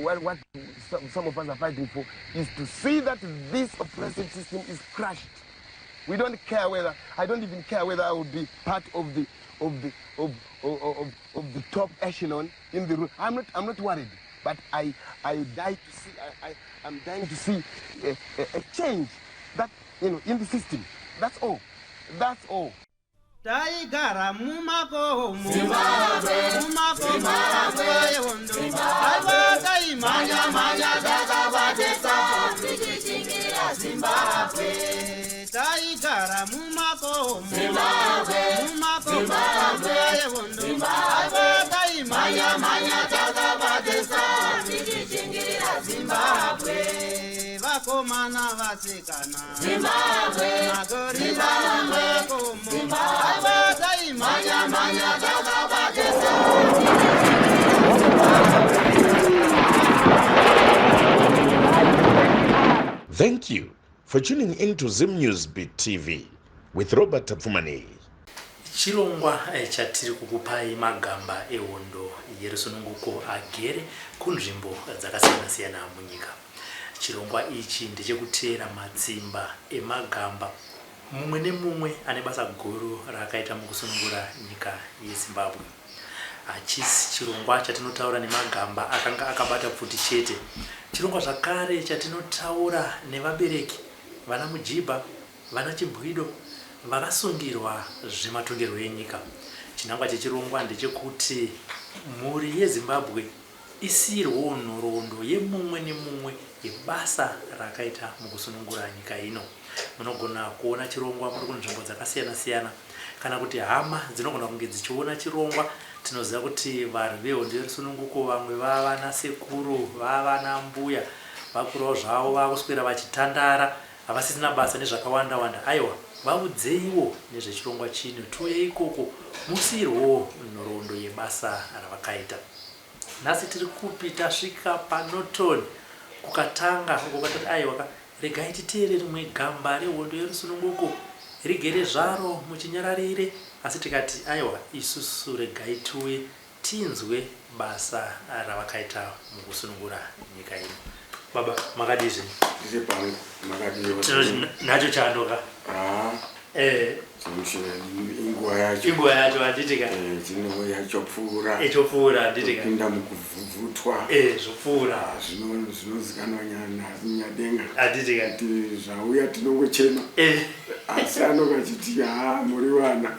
what some of us are fighting for is to see that this oppressive system is crushed. We don't care whether, I don't even care whether I will be part of the of the of of, of, of the top echelon in the room. I'm not worried, but I die to see I'm dying to see a change that in the system. That's all. That's all. Taigara mumakomo, mumakomo nguva yehondo. Aiwa, taimhanya mhanya takabatesa tichichingira Zimbabwe. Taigara mumakomo, mumakomo nguva yehondo. Aiwa, taimhanya mhanya takabatesa tichichingira Zimbabwe. Vakomana, vasikana, Zimbabwe. Magorira mumakomo. Aiwa, taimhanya mhanya takabatesa. Thank you for tuning in to Zim News Beat TV with Robert Tafumani. Chirongwa chatiri kukupai magamba ehondo yerusununguko agere kunzvimbo dzakasiyana-siyana munyika. Chirongwa ichi ndechekuteera matsimba emagamba, mumwe nemumwe ane basa guru raakaita mukusunungura nyika yeZimbabwe. Hachisi chirongwa chatinotaura nemagamba akanga akabata pfuti chete. Chirongwa zvakare chatinotaura nevabereki, vana mujibha, vana chibwido vakasungirwa zvematongerwo enyika. Chinangwa chechirongwa ndechekuti mhuri yeZimbabwe isiyirwewo nhoroondo yemumwe nemumwe yebasa raakaita mukusunungura nyika ino. Munogona kuona chirongwa muri kunzvimbo dzakasiyana-siyana, kana kuti hama dzinogona kunge dzichiona chirongwa. Tinoziva kuti varwi vehondo yerusununguko vamwe vava nasekuru, vava nambuya, vakurawo zvavo, vakuswera vachitandara, havasisina basa nezvakawanda wanda. Aiwa, vaudzeiwo nezvechirongwa chino, tiuye ikoko musiyirwewo nhoroondo yebasa ravakaita. Nhasi tiri kupi? Tasvika paNorton, kuKatanga uko katati aiwa, regai titeere rimwe gamba rehondo yerusununguko rigere zvaro muchinyararire, asi tikati aiwa, isusu regai tiuye tinzwe basa ravakaita mukusunungura nyika ino. Baba, makadii zvenyu? Ndiri pangu, makadiwa? Tinoti nacho chandoka. Ah, inguva yacho. Inguva yacho, handitika? Chinouya chopfuura. Ichopfuura, handitika? Pinda mukuvhuvhutwa. Zvopfuura. Ah, zvinozikanwa nyadenga Handitika? Kuti zvauya tinongochema, asi anonga achiti, "Ha, muri vana."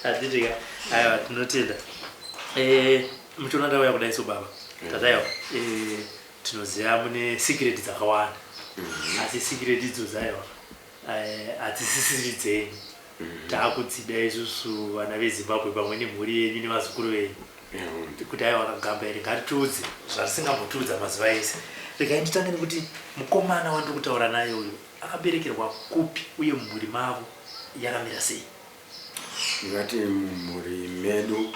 Handitika? Aiwa, tinotenda. Muchiona ndauya kudai so, baba, tataiwa, tinoziva mune secret dzakawanda, asi secret idzodzo, aiwa, hadzisisiri dzenyu. Taakudzida isusu vana veZimbabwe pamwe nemhuri yenyu nevazukuru venyu, kuti aiwa, kagamba iri ngaritiudze zvarisingambotiudza mazuva ese. Regai nditange nekuti mukomana wandiri kutaura naye uyu akaberekerwa kupi, uye mumhuri mavo yakamira sei? Ndingati mumhuri medu,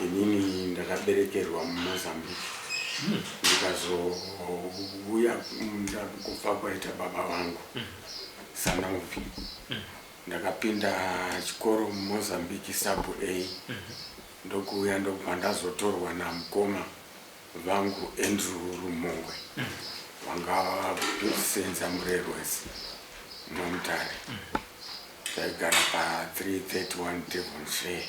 inini ndakaberekerwa muMozambique, ndikazouya kufa kwaita baba vangu Sanauvi. Ndakapinda chikoro muMozambique, Sub A, ndokuuya, ndokubva ndazotorwa namukoma vangu Andrew Rumongwe, vanga vasenza muRailways muMutare. Taigara pa331 Devonshire.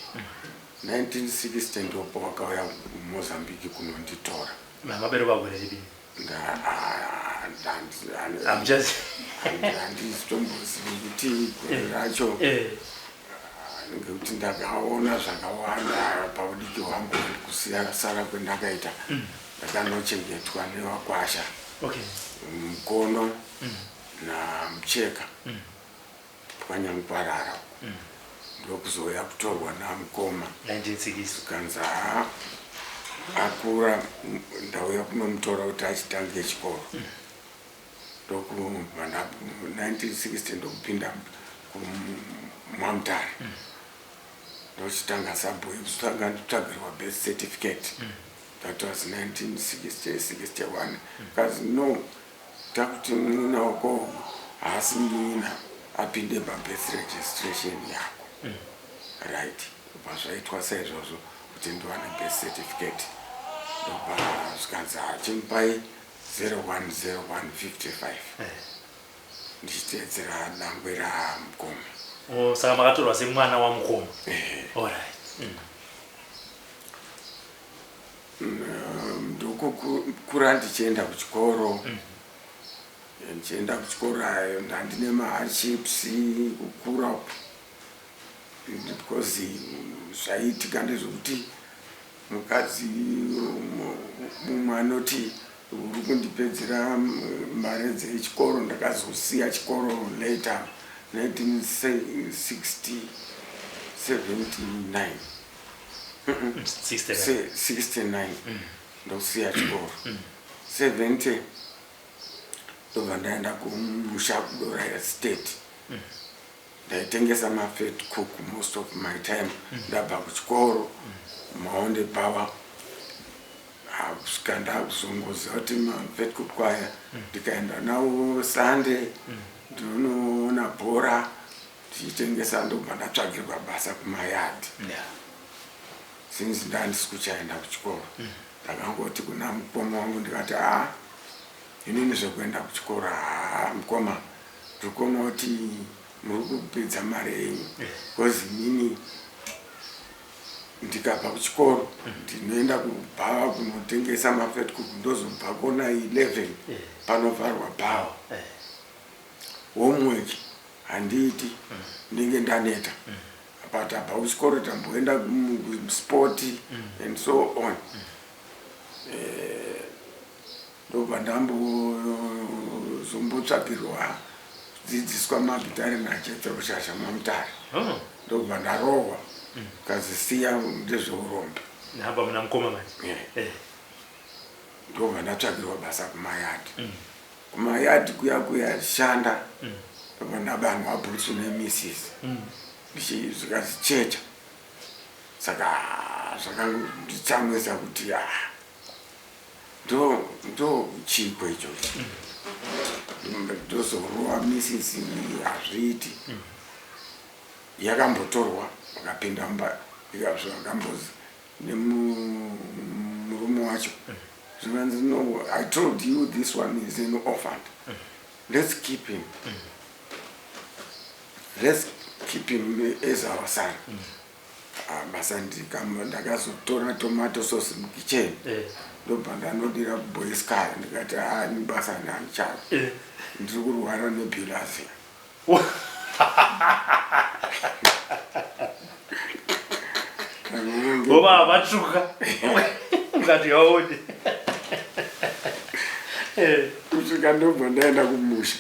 1960 ndopo vakauya kuMozambique kunonditora. Maberekwa gore ripi? Hamuchazi? Handizitombozivi kuti gore racho, ngekuti ndakaona zvakawanda paudiki hwangu. Kusiyasara kwendakaita, ndakanochengetwa nevakwasha, Mukono naMucheka, kwaNyamukwarara uko, ndokuzouya kutorwa namukoma. 1960. Kanzi, "Ha, akura, ndauya kunomutora kuti achitange chikoro." Ndokubva 1960 ndokupinda kuMamutare, ndochitanga Sub A, kutanga nditsvagirwa birth certificate. That was 1960 61. Kazi, "No, takuti munin'ina wako haasi munin'ina, apinde pabirth registration yako." Right, kubva zvaitwa saizvozvo kuti ndiwane birth certificate, ndobva. Zvikanzi achimupai 010155 ndichiteedzera dangwe ramukoma. Oh, saka makatorwa semwana wamukoma. Alright. Ndokukura ndichienda kuchikoro. Ndichienda kuchikoro, ayo ndandine mahardships kukura uku, because zvaiitika ndezvekuti mukadzi mumwe anoti uri kundipedzera mari dzechikoro. Ndakazosiya chikoro later, 1979. 69. 69 ndokusiya chikoro, 70 ndobva ndaenda kumusha kuDora Estate. Ndaitengesa mavetkoek most of my time. Ndabva kuchikoro, maonde power, kusvika ndakuzongoziva kuti mavetkoek aya ndikaenda nawo Sunday ndinonoona bhora ndichitengesa. Ndobva ndatsvagirwa basa kumayadhi. Since ndandisi kuchaenda kuchikoro, ndakangoti kuna mukoma wangu, ndikati, "A, inini zvekuenda kuchikoro, haa mukoma, ndiri kuona kuti muri kupedza mari yenyu, because inini ndikabva kuchikoro ndinoenda kubhawa kunotengesa mavetkoek, ndozobva kona 11 panovharwa bhawa. Homework handiiti, ndinge ndaneta, but abva kuchikoro tamboenda kusport and so on." Ndobva ndambozombotsvakirwa kudzidziswa magitare naJethro Shasha maMutare. Ndobva ndarohwa, kazisiya ndezveurombe. Napa muna mukoma manje. Ndobva ndatsvakirwa basa kumayadhi. Kumayadhi kuya kuya shanda, ndobva ndabanwa bhutsu nemisisi, zvikazichecha. Saka zvakanditsamwisa kuti ah, ndo chiko ichochi, ndozorova misisi? Hazviiti. Yakambotorwa, vakapinda mumba, zvakambozi nemurume wacho, zvikanzi, "No, I told you this one is an orphan. Let's keep him, let's keep him as our son." Ah, basa ndakazotora tomato sauce mukicheni, ndobva ndanodira kuboysky, ndikati, "A, ni basa ndandichada, ndiri kurwara nebilharzia." Vova vatsvuka ukati yaone. Kusvika ndobva ndaenda kumusha,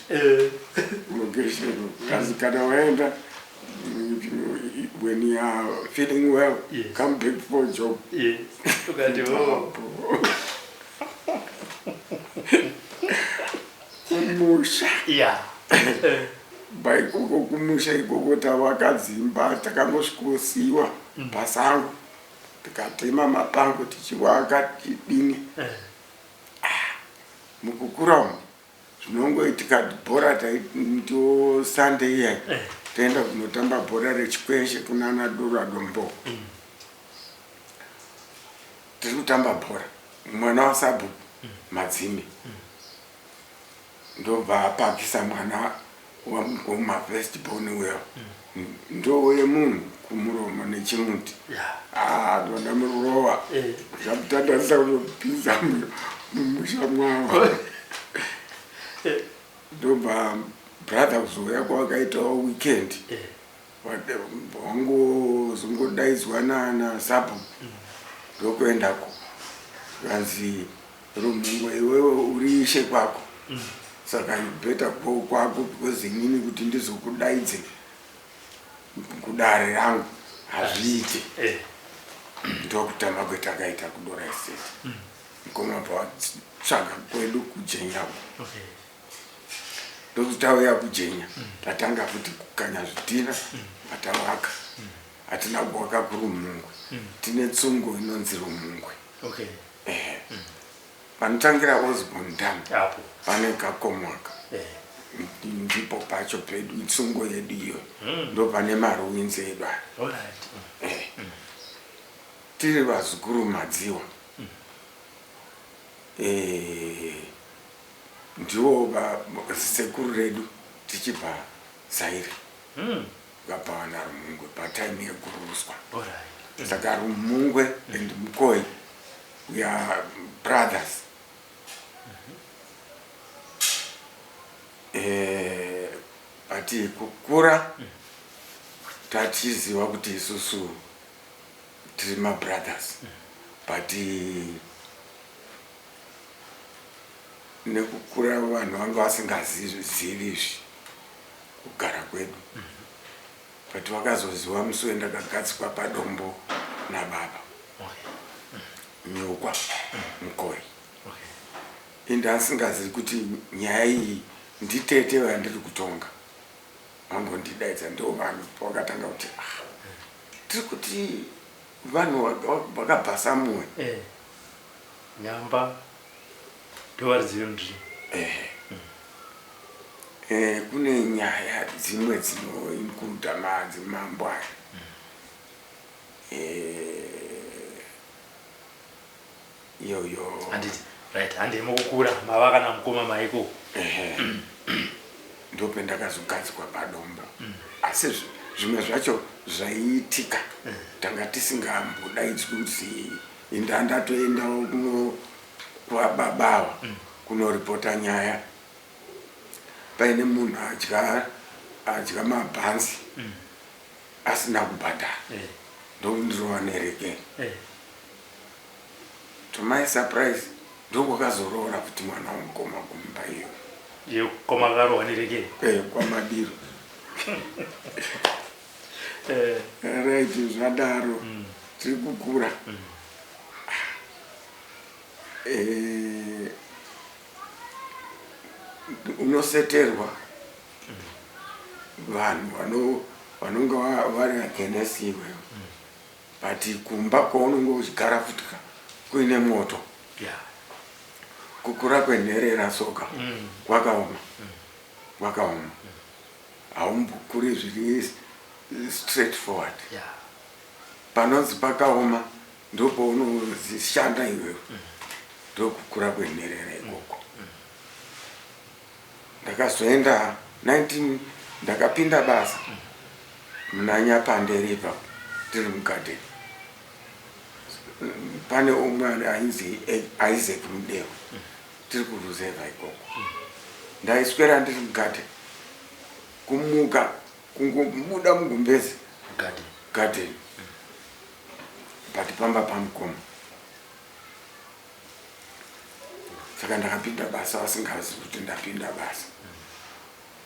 location kazi kana waenda, when you are feeling well, come back for job. Yes. Ukati oh. Kumusha. Baikoko kumusha ikoko tavakadzimba, takangosvikosiyiwa pasango, tikatema mapango tichivaka, tichidini. Mukukura umu zvinongoitika, bhora taitiwo Sunday iyai taenda kunotamba bhora rechikweshe kunana Dora Dombo. Tiri kutamba bhora, mwana wasabhuku Madzime ndobva apakisa mwana wamukoma, first born uya, ndo yemunhu kumuromo nechimuti. Ah, ndondamurowa, zvamutandarisa kunopinza mumusha mwavo. Ndobva brother kuzouya kwavakaitawo weekend, wangozongodaidzwa nasabhuku, ndokuendako, kanzi, "Rumhungo, iwewe uri ishe kwako, saka you better go kwako, because inini kuti ndizokudaidze kudare rangu hazviite." Ndokutamba kwetakaita kuDora Estate. Mukoma bva watsvaga kwedu kuJenya uko. Ndokuti tauya kuJenya, tatanga futi kukanya zvidhina, vatavaka. Hatina kuvaka kuRumhungwe, tine tsungo inonzi Rumhungwe. Ehe, panotangira Osborne Dam. Apo. Pane kakomwaka. Ndipo pacho pedu, itsungo yedu iyo, ndo pane maruins edu aya. Tiri vazukuru Madziwa. Eh, ndiwo sekuru redu tichibva Zaire. Vabva vana Rumungwe patime yeguruswa. Saka Rumungwe and Mukoi we are brothers. Eh, but kukura tatiziva kuti isusu tiri mabrothers, but nekukura vanhu vanga vasingazivi izvi kugara kwedu, but vakazoziva musi wendakagadzikwa padombo nababa Nyukwa Mukoi. Ende asingazivi kuti nyaya iyi nditete vandiri kutonga, vangondidaidza. Ndo vanhu vakatanga kuti, ah, tiri kuti vanhu vakabva samuwe. Eh. Nyamba ndovaridzi venzvimbo. Ehe. Eh, kune nyaya dzimwe dzinoincluda madzimambo aya. Eh, iyoyo. Handiti, right, handei mukukura mava kana mukoma maiko. Ehe, ndopendakazogadzikwa padombo, asi zvimwe zvacho zvaiitika tanga tisingambodaidzwi kuti inda. Ndatoendawo kuno kwababawa kunoripota nyaya, paine munhu adya mabhanzi asina kubhadhara, ndokundirova nerekeni. To my surprise, ndokwakazoroora futi mwana womukoma kumba iyo. Yekoma karohwa nerekeni? Eh, kwaMadiro. Right, zvadaro tiri kukura. Eh, unoseterwa vanhu vanonga vari against iwewe, but kumba kwaunonge uchigara futika kuine moto. Kukura kwenherera soka kwakaoma, kwakaoma. Haumbokuri zviri straight forward. Panonzi pakaoma ndopaunozishanda iwewe. Ndokukura kwenherera ikoko. Ndakazoenda 19, ndakapinda basa muna Nyapande River, tiri mugadheni. Pane umwe ainzi Isaac Mudewa, tiri kuruzevha ikoko. Ndaiswera ndiri mugadheni, kumuka kungobuda mugumbezi. Garden. Garden, but pamba pamukoma. Saka ndakapinda basa vasingazi kuti ndapinda basa.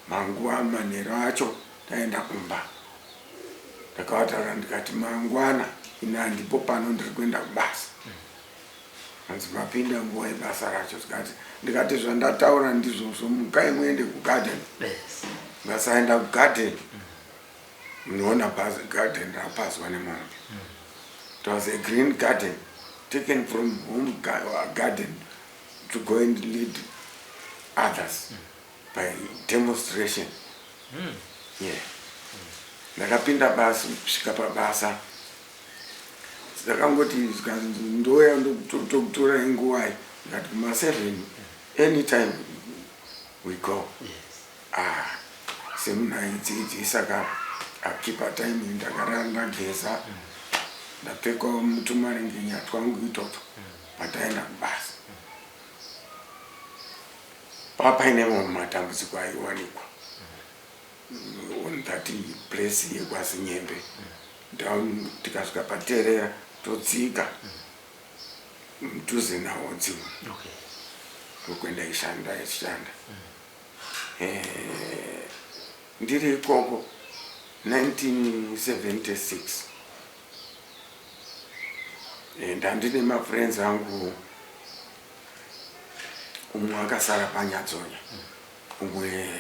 Manguva manheru acho ndaenda kumba, ndakavataura ndikati, "Mangwana ini handipo pano, ndiri kuenda kubasa." Hanzi, "Mapinda nguva yebasa racho?" Tikati, ndikati, "Zvandataura ndizvozvo, mukai muende kugarden." Ngasaenda kugarden, munoona garden rapazwa nemombe. It was a green garden taken from home garden to go and lead others by demonstration. Yeah, ndakapinda basa, kusvika pabasa ndakangoti zvikanzi, "Ndoya ndokutora inguvai?" Ndikati, "Kuma7, anytime we go." Ah, semunhu aidzidzisa ka, akeepa time. Ndakarara, ndageza, ndapfekawo mutumaringenya twangu itoto. Pataenda kubasa papaine mamwe matambudziko aiwanikwa on that place yekwaZinyembe down. Tikasvika paterera, todzika mudhuze nawo dzimwe ndokuenda ishanda ichishanda. Eh, ndiri ikoko 1976, ndandine mafriends angu. Umwe akasara paNyadzonya, umwe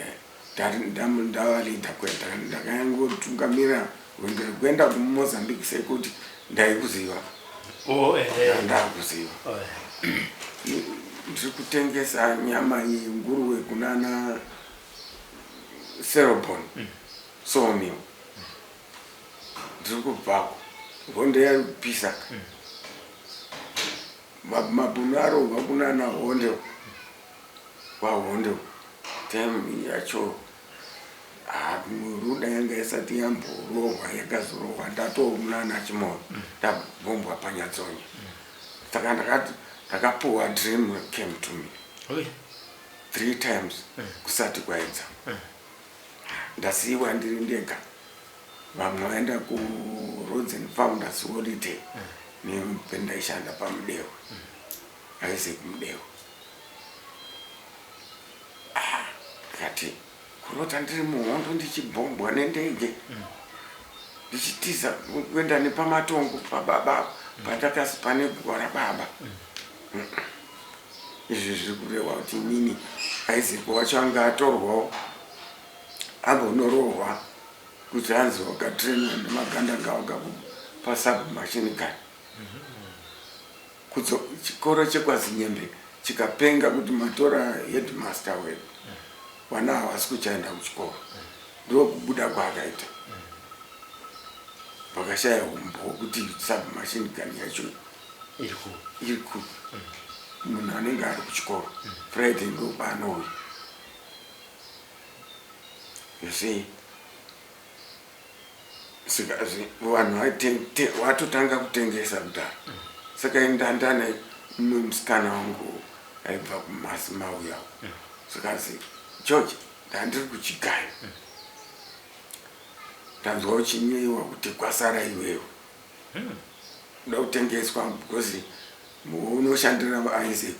ndavalidha kuenda. Ndakangotungamira rwendo rwekuenda kuMozambique sekuti ndaikuziva. Oh, eh. Ndakuziva. Oh, ndiri kutengesa nyama yenguruwe kunana Serobon Sawmill. Ndiri kubvako, hondo yaripisa. Mabhunu arohwa kunana Honde, kwaHonde time yacho ruda yanga isati yamborohwa, yakazorohwa ndatomunana Chimoyo, ndabhombwa paNyadzonya. Saka ndakati ndakapuwa dream came to me three times kusati kwaedza. Ndasiyiwa ndiri ndega, vamwe vaenda kuRoads and Founders holiday nependaishanda paMudewe, Isaac Mudewe. Ah, ndikati kurota ndiri muhondo, ndichibhombwa nendege, ndichitiza kuenda nepamatongo pababa pandakasi pane guva rababa. Izvi zviri kureva kuti inini Isaac wacho anga atorwawo, ambonorohwa kuti anzi wakatrainwa nemagandanga, wakakupa submachine gun. Kudzo chikoro chekwaZinyembe chikapenga kuti matora headmaster wedu, vana havasi kuchaenda kuchikoro. Ndokubuda kwaakaita, vakashaya umbo hwekuti submachine gun yacho iri kupi. Munhu anenge ari kuchikoro Friday ndopaanouya, you see. Saka vanhu vatotanga kutengesa kudhara. Saka indandane mumwe musikana wangu aibva kumasi mauya, sakazi, "George, ndandiri kuchigayo, ndanzwa uchinyeyiwa kuti kwasara iwewe, uda kutengeswa because unoshandira Isaac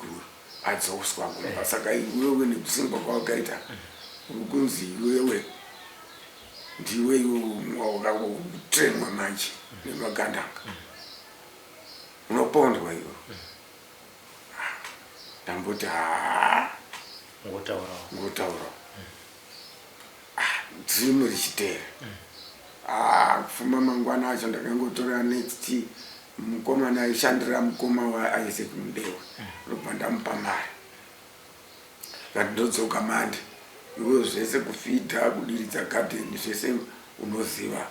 adzoswa kumba. Saka iwewe nekusimba kwawakaita uri kunzi iwewe ndiwe iwe wakakutrainwa manje nemagandanga, unopondwa iwe." Ndamboti haa. Ngotaurawo. Ngotaurawo. Dream richiteera. Ah, kufuma mangwana acho ndakangotora next mukomana aishandira mukoma waIsaac Mudewe, ndobva ndamupa mari, kati, "Ndodzoka mande, iwe zvese kufidha, kudiridza gadheni, zvese unoziva,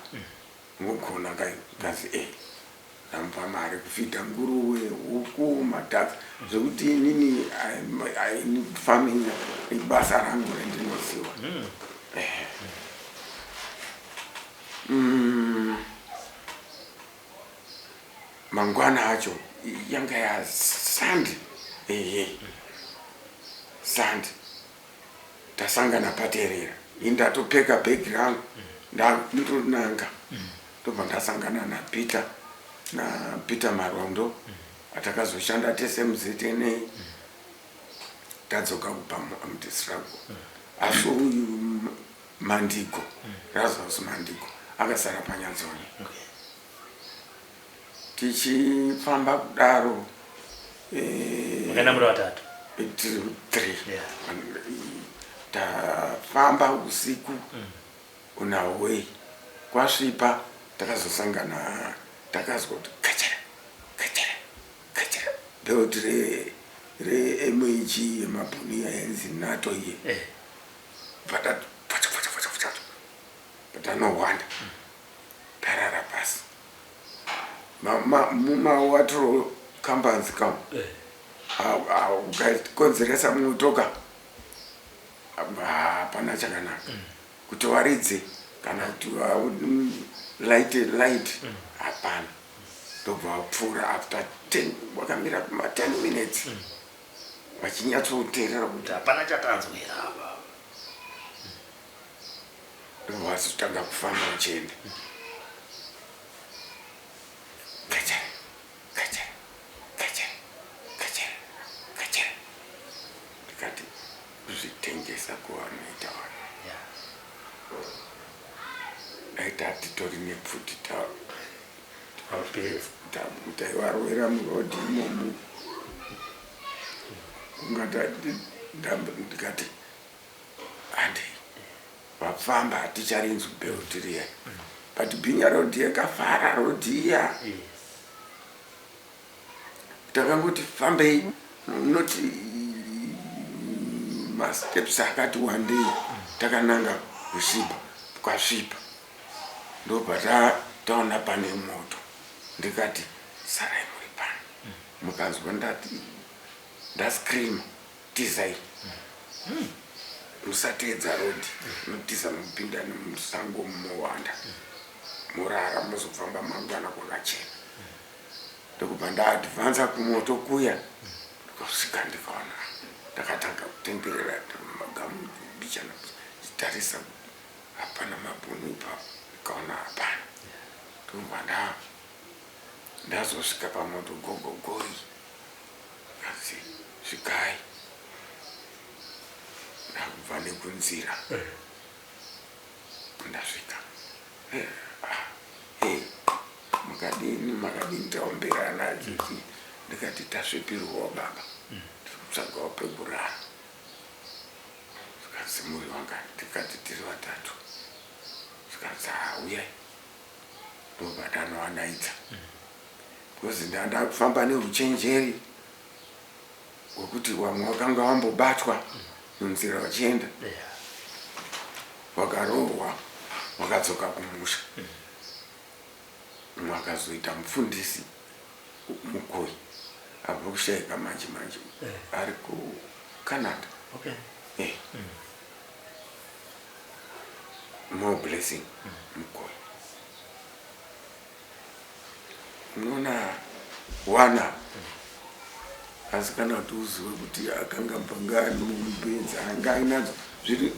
unogona kai?" Kazi e ndamupa mari kufidha nguruve, huku, maducks, zvekuti inini farming ibasa rangu randinoziva. Ehe. Mangwana acho yanga yaSunday, ehe, Sunday, tasangana paterera. Ini ndatopfeka bhegi rangu, ndandonanga, ndobva ndasangana naPeter, naPeter Marondo, atakazoshanda tese muZNA. Tadzoka kubva muarmed struggle, asi uyu Mandiko, Lazarus Mandiko, akasara paNyadzoni. Tichifamba kudaro, Makaenda muri vatatu? Tiri three. Tafamba usiku on our way, kwasvipa takazosangana, takazwa kuti kachara kachara kachara, belt reMAG yemabhunu yainzi NATO iye. Vatatu pfacha pfacha pfacha pfacha, patanowanda tarara pasi mumawatro companies kam, ukakonzeresa motoka hapana chakanaka kuti waridze kana kuti light light, hapana. Ndobva wapfuura after 10, wakamira kuma 10 minutes vachinyatsoteerera kuti hapana chatanzwera apa. Ndobva vazotanga kufamba vachienda kachara kachara kachara kachara kachara. Ndikati kuzvitengesa kwavanoita vanhu, dai tatitori nepfuti Wapedza. Taivarwera murodhi imomo. Kungati ndikati handei, vafamba, haticharinzwi belt riya, but bhinya rodhi yakafara rodhi iya. Takangoti fambei noti masteps akati wandei, takananga kusvipa, kwasvipa ndobva taona pane moto. Ndikati, "Sarai muri pano." Mukanzwa ndati ndascreama, tizai, musateedza road, munotiza mupinda nemusango mowanda, morara, mozofamba mangwana kwakachena. Ndokubva ndaadvansa kumoto kuya, ndikasvika ndikaona ndakatanga kutenderera magamu mbichana, chitarisa hapana mabhunu ipapo, ndikaona hapana. Ndobva ndazosvika pamoto, gogogoi, kanzi svikai. Ndakubva nekunzira ndasvika. "Eh, makadini, makadini?" Taomberana chichi. Ndikati, "Tasvipirwawo baba, tiri kutsvagawo pekurara." Zvikanzi, "Muri vangani?" Ndikati, "Tiri vatatu." Zvikanzi, "Hauyai." Ndobva tanovadaidza, because ndandafamba neuchenjeri hwekuti vamwe vakanga vambobatwa munzira vachienda, vakarohwa, vakadzoka kumusha. Mumwe akazoita mufundisi mukoi, abva kushayika manje manje, ari kuCanada. Eh. More Blessing Mukoi. Unoona wana, asi kana kuti uzive kuti akanga bvangani mubenzi anga ainadzo, zviri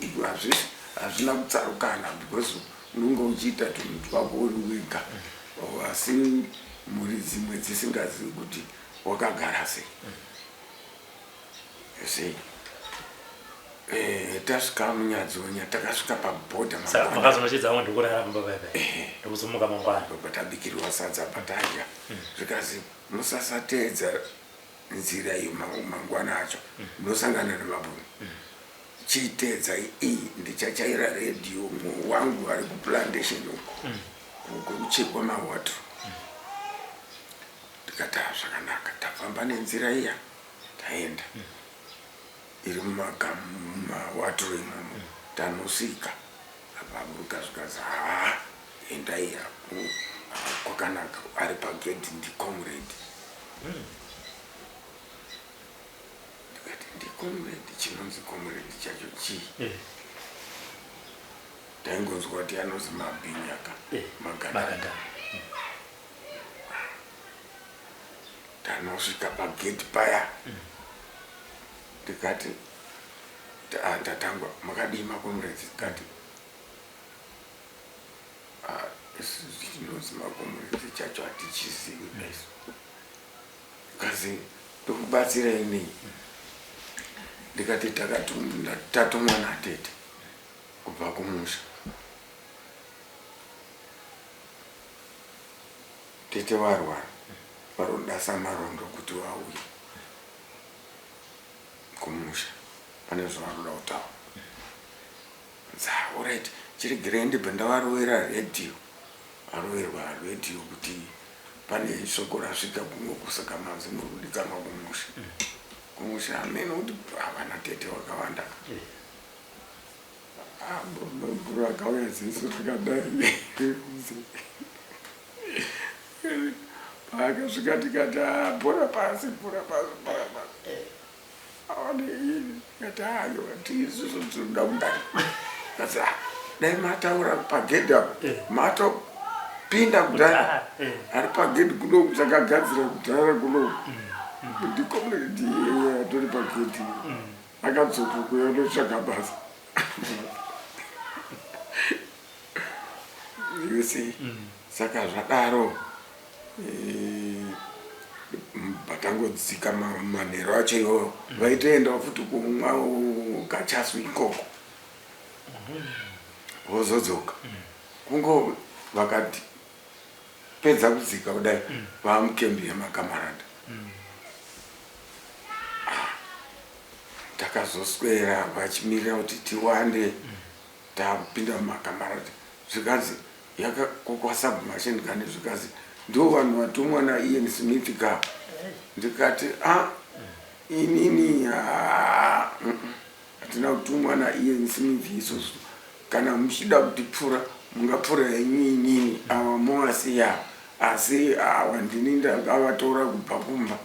hazvina kutsarukana, because unonge uchiita tunhu twako uri wega, asi mhuri dzimwe dzisingazivi kuti wakagara sei sei. Tasvika Munyadzonya, takasvika pabhodha. Saka makazonochedza vamwe ndokurara pamba paya paya, ndokuzomuka mangwana. Ndobva tabikirwa sadza patadya. Zvikazi, "Musasateedza nzira iyo, mangwana acho munosangana nemabhunu. Chiiteedzai iyi, ndichachaira redhiyo mumwe wangu ari kuplantation uko kuchekwa mawatro." Tikati, "Ah, zvakanaka." Tafamba nenzira iya, taenda iri mumawatro imomo, tanosvika apaburuka. Zvikazi, "Haa, endai haku kwakanaka, ari pagedhi ndicomrade." Ndikati, "Ndicomrade? Chinonzi comrade chacho chii?" Taingonzwa kuti anonzi mabhinyaka, magandanga. Magandanga. Tanosvika pagedhi paya, ndikati, "Ndatangwa, makadii macomrades?" Ndikati, "Ah, isu chinonzi macomrades chacho hatichizivi isu." Kazi, "Ndokubatsirai nei?" Ndikati, "Tatumwa natete kubva kumusha. Tete varwara, varoda samarondo kuti vauye kumusha, pane zvavaroda kutaura." Alright, chiregerei ndibve ndavarovera redhiyo. Aroverwa redhiyo kuti pane shoko rasvika kunoku, saka manzi muri kudikanwa kumusha. Kumusha hamene kuti havana tete vakawanda. Bro akauya ziso rakadai. Paakasvika tikati, "Ah, bhora pasi, bhora pasi, bhora pasi." Aone ini, tikati, "Aiwa, tiisusu tinoda kudai." Kati, "Ah, dai mataura pagedhi apo, matopinda kudhara." Ari pagedhi kunoku, takagadzira kudhara kunoku, ndicomrade iyeye atori pagedhi, akadzoka kuya unotsvaga basa, you see. Saka zvadaro, patangodzika manhero acho iyoyo, vaitoendawo futi kumwa kachasu ikoko, vozodzoka. Kungo vakati pedza kudzika kudai, vamukembi yemakamarada. Takazoswera vachimirira kuti tiwande. Tapinda mumakamarada, zvikanzi kwasubmachine gun. Zvikanzi, "Ndo vanhu vatumwa naIan Smith ka?" Ndikati, "A, inini hatina kutumwa naIan Smith isusu. Kana muchida kutipfura, mungapfura henyu, inini ava movasiya, asi ava ndini ndakavatora kubva kumba."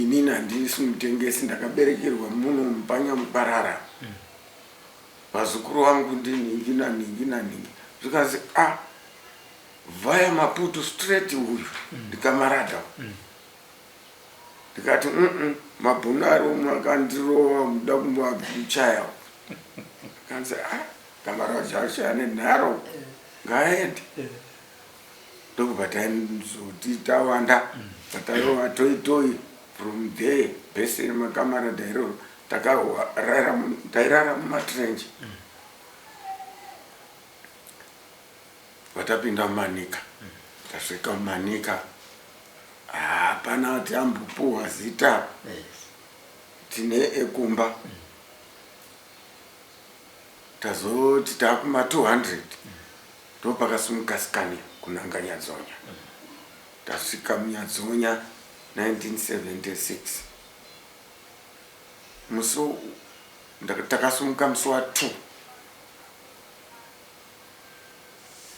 Inini handisi mutengesi, ndakaberekerwa muno muPanyamuparara. Vazukuru vangu ndinhingi nanhingi nanhingi. Zvikanzi a ah, vhaya Maputo straight uyu ndikamarada. Ndikati mm mabhunu ari umwe akandirova muda kumuchaya. Kanzi a ah, kamarada acho ane nharo ngaaende. Ndokubva taizoti tawanda tatarova toi toi from there bese remakamarada iroro tairara mumatrench vatapinda mumanika tasvika mumanika hapana kuti ambopuhwa zita tine ekumba tazoti takuma 200 ndopakasimuka Scania kunanga Nyadzonya. Tasvika muNyadzonya 1976 musi takasimuka musi wa 2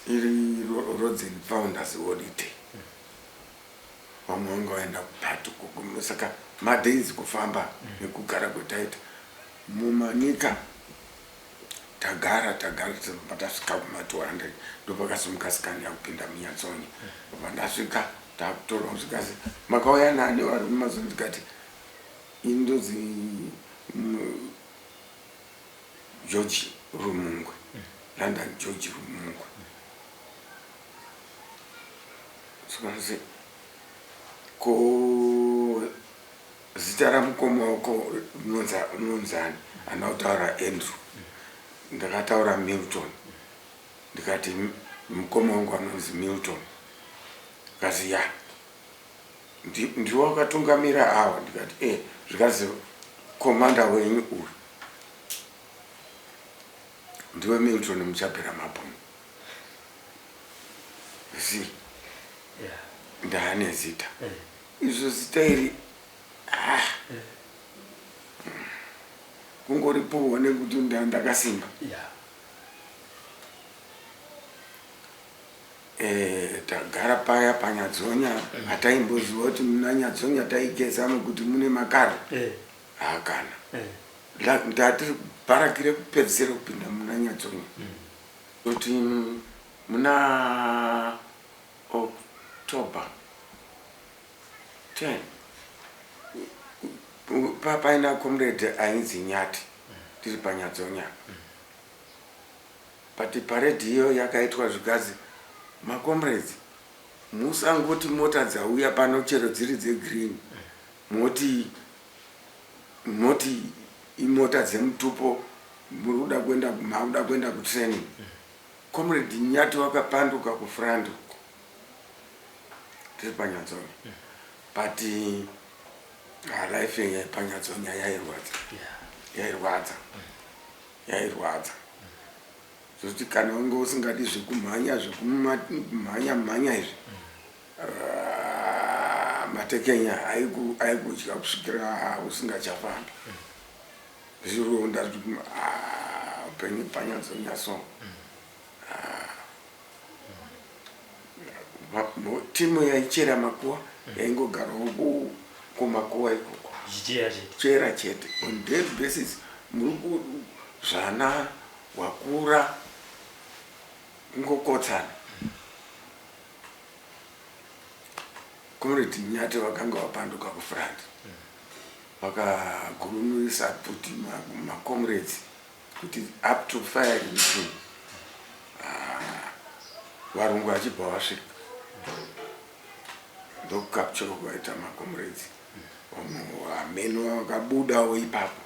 iri Roads and Founders holiday vamwe vanga vaenda kupati saka madays kufamba nekugara kwetaita mumanika Tagara tagara tobva tasvika kuma 200 ndopakasimuka Scania kupinda muNyatsonya. Ndobva ndasvika takutorwa zvikanzi makauya nani vari mumazuva ndikati ini ndonzi George Rumungwe London George Rumungwe. Zvikanzi ko Zita ramukoma wako rinonzani? Handina kutaura Andrew. Ndakataura Milton. Ndikati mukoma wangu anonzi Milton. Akati ya. Ndiwe wakatungamira awa? Ndikati eh. Zvikanzi komanda wenyu uyu ndiwe Milton Muchapera Mabhunu. See? Yeah. Ndaane zita. Eh. Izvo zita iri ah. Kungoripuhwa nekuti ndakasimba. Yeah. Eh, tagara paya paNyadzonya hataimboziva kuti muna Nyadzonya taigezamo kuti mune makaro Eh. hakana Eh. Ndatiri bharaki rekupedzisira kupinda muna Nyadzonya kuti muna October 10 paina comrade ainzi Nyati tiri paNyadzonya but parade iyo yakaitwa zvigazi macomrades musangoti mota dzauya pano chero dziri dzegreen moti moti imota dzemutupo muri kuda kuenda makuda kuenda kutraining comrade Nyati wakapanduka kufront uko tiri paNyadzonya but life yepaNyadzonya yairwadza yairwadza yairwadza zvokuti kana unge usingadi zvekumhanya zvekumhanya mhanya izvi matekenya aikudya kusvikira usingachafambi zvironda upenyu paNyadzonya so timu yaichera makuwa yaingogarawo kumakuwa ikoko chera chete on daily basis muri zvana wakura kungokotsana Comrade Nyati vakanga vapanduka kufront vakagurumisa kuti macomrades kuti up to firing team varungu vachibva vasvika ndokukapchura kwaita macomrades vamwe hameno vakabudawo ipapo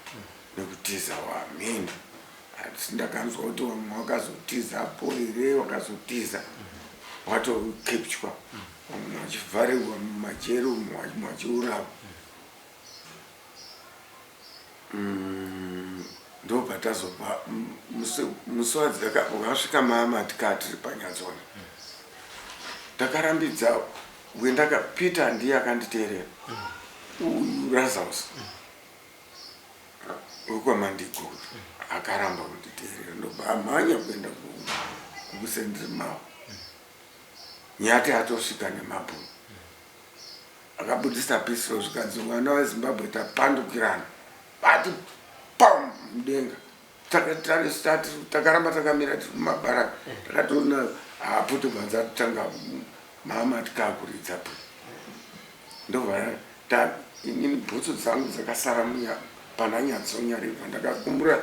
nekutiza hameno asi ndakanzwa kuti vamwe vakazotizapo here vakazotiza watokepchwa vamwe vachivharirwa mumajeri umwe vamwe vachiurawa ndobva tazobva musi wakasvika mama tikati tiri paNyadzona takarambidza wendaka Peter ndiye akanditeerera uyu Lazarus wekwaMandigo akaramba kunditeerera ndobva amhanya kuenda kuSendrimawo Nyati atosvika nemabhunu. Akabudisa pistol zvikanzi vana veZimbabwe tapandukirana. Bati pam mudenga. Takaramba takamira tiri kumabhara takatoona haputi bvanza tanga mama tikakuridza pu ndobva inini bhutsu dzangu dzakasara munya pana nyatsonyaribva ndakakumbura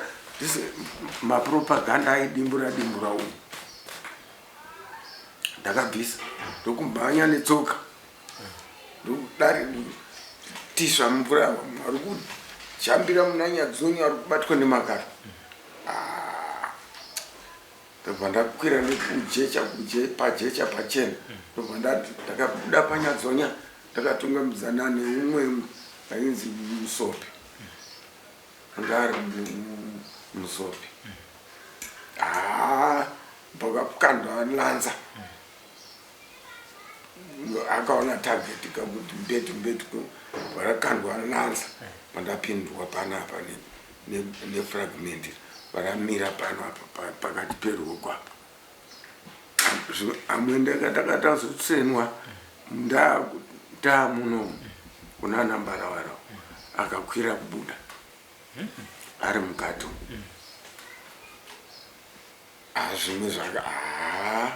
mapropaganda aidimbura dimbura umu ndakabvisa ndokumhanya netsoka ndokudari tisva mvura vari kujambira muna nyadzonyo ari kubatwa nemakaro ah. Ndobva ndakwira nekujecha kuje pajecha pachena ndobva ndati ndakabuda panyadzonya ndakatungamidzana neumwe ainzi musopi anga ari musopi haa pakakandwa lanza akaona target kakuti mbetu mbetu parakandwa lanza pandapindwa panapa nefragment varamira pano apa pakati peruoko apa amwe ndakatazotsenwa ndamuno kuna nambarawara akakwira kubuda ari mukati zvimwe zvaka haa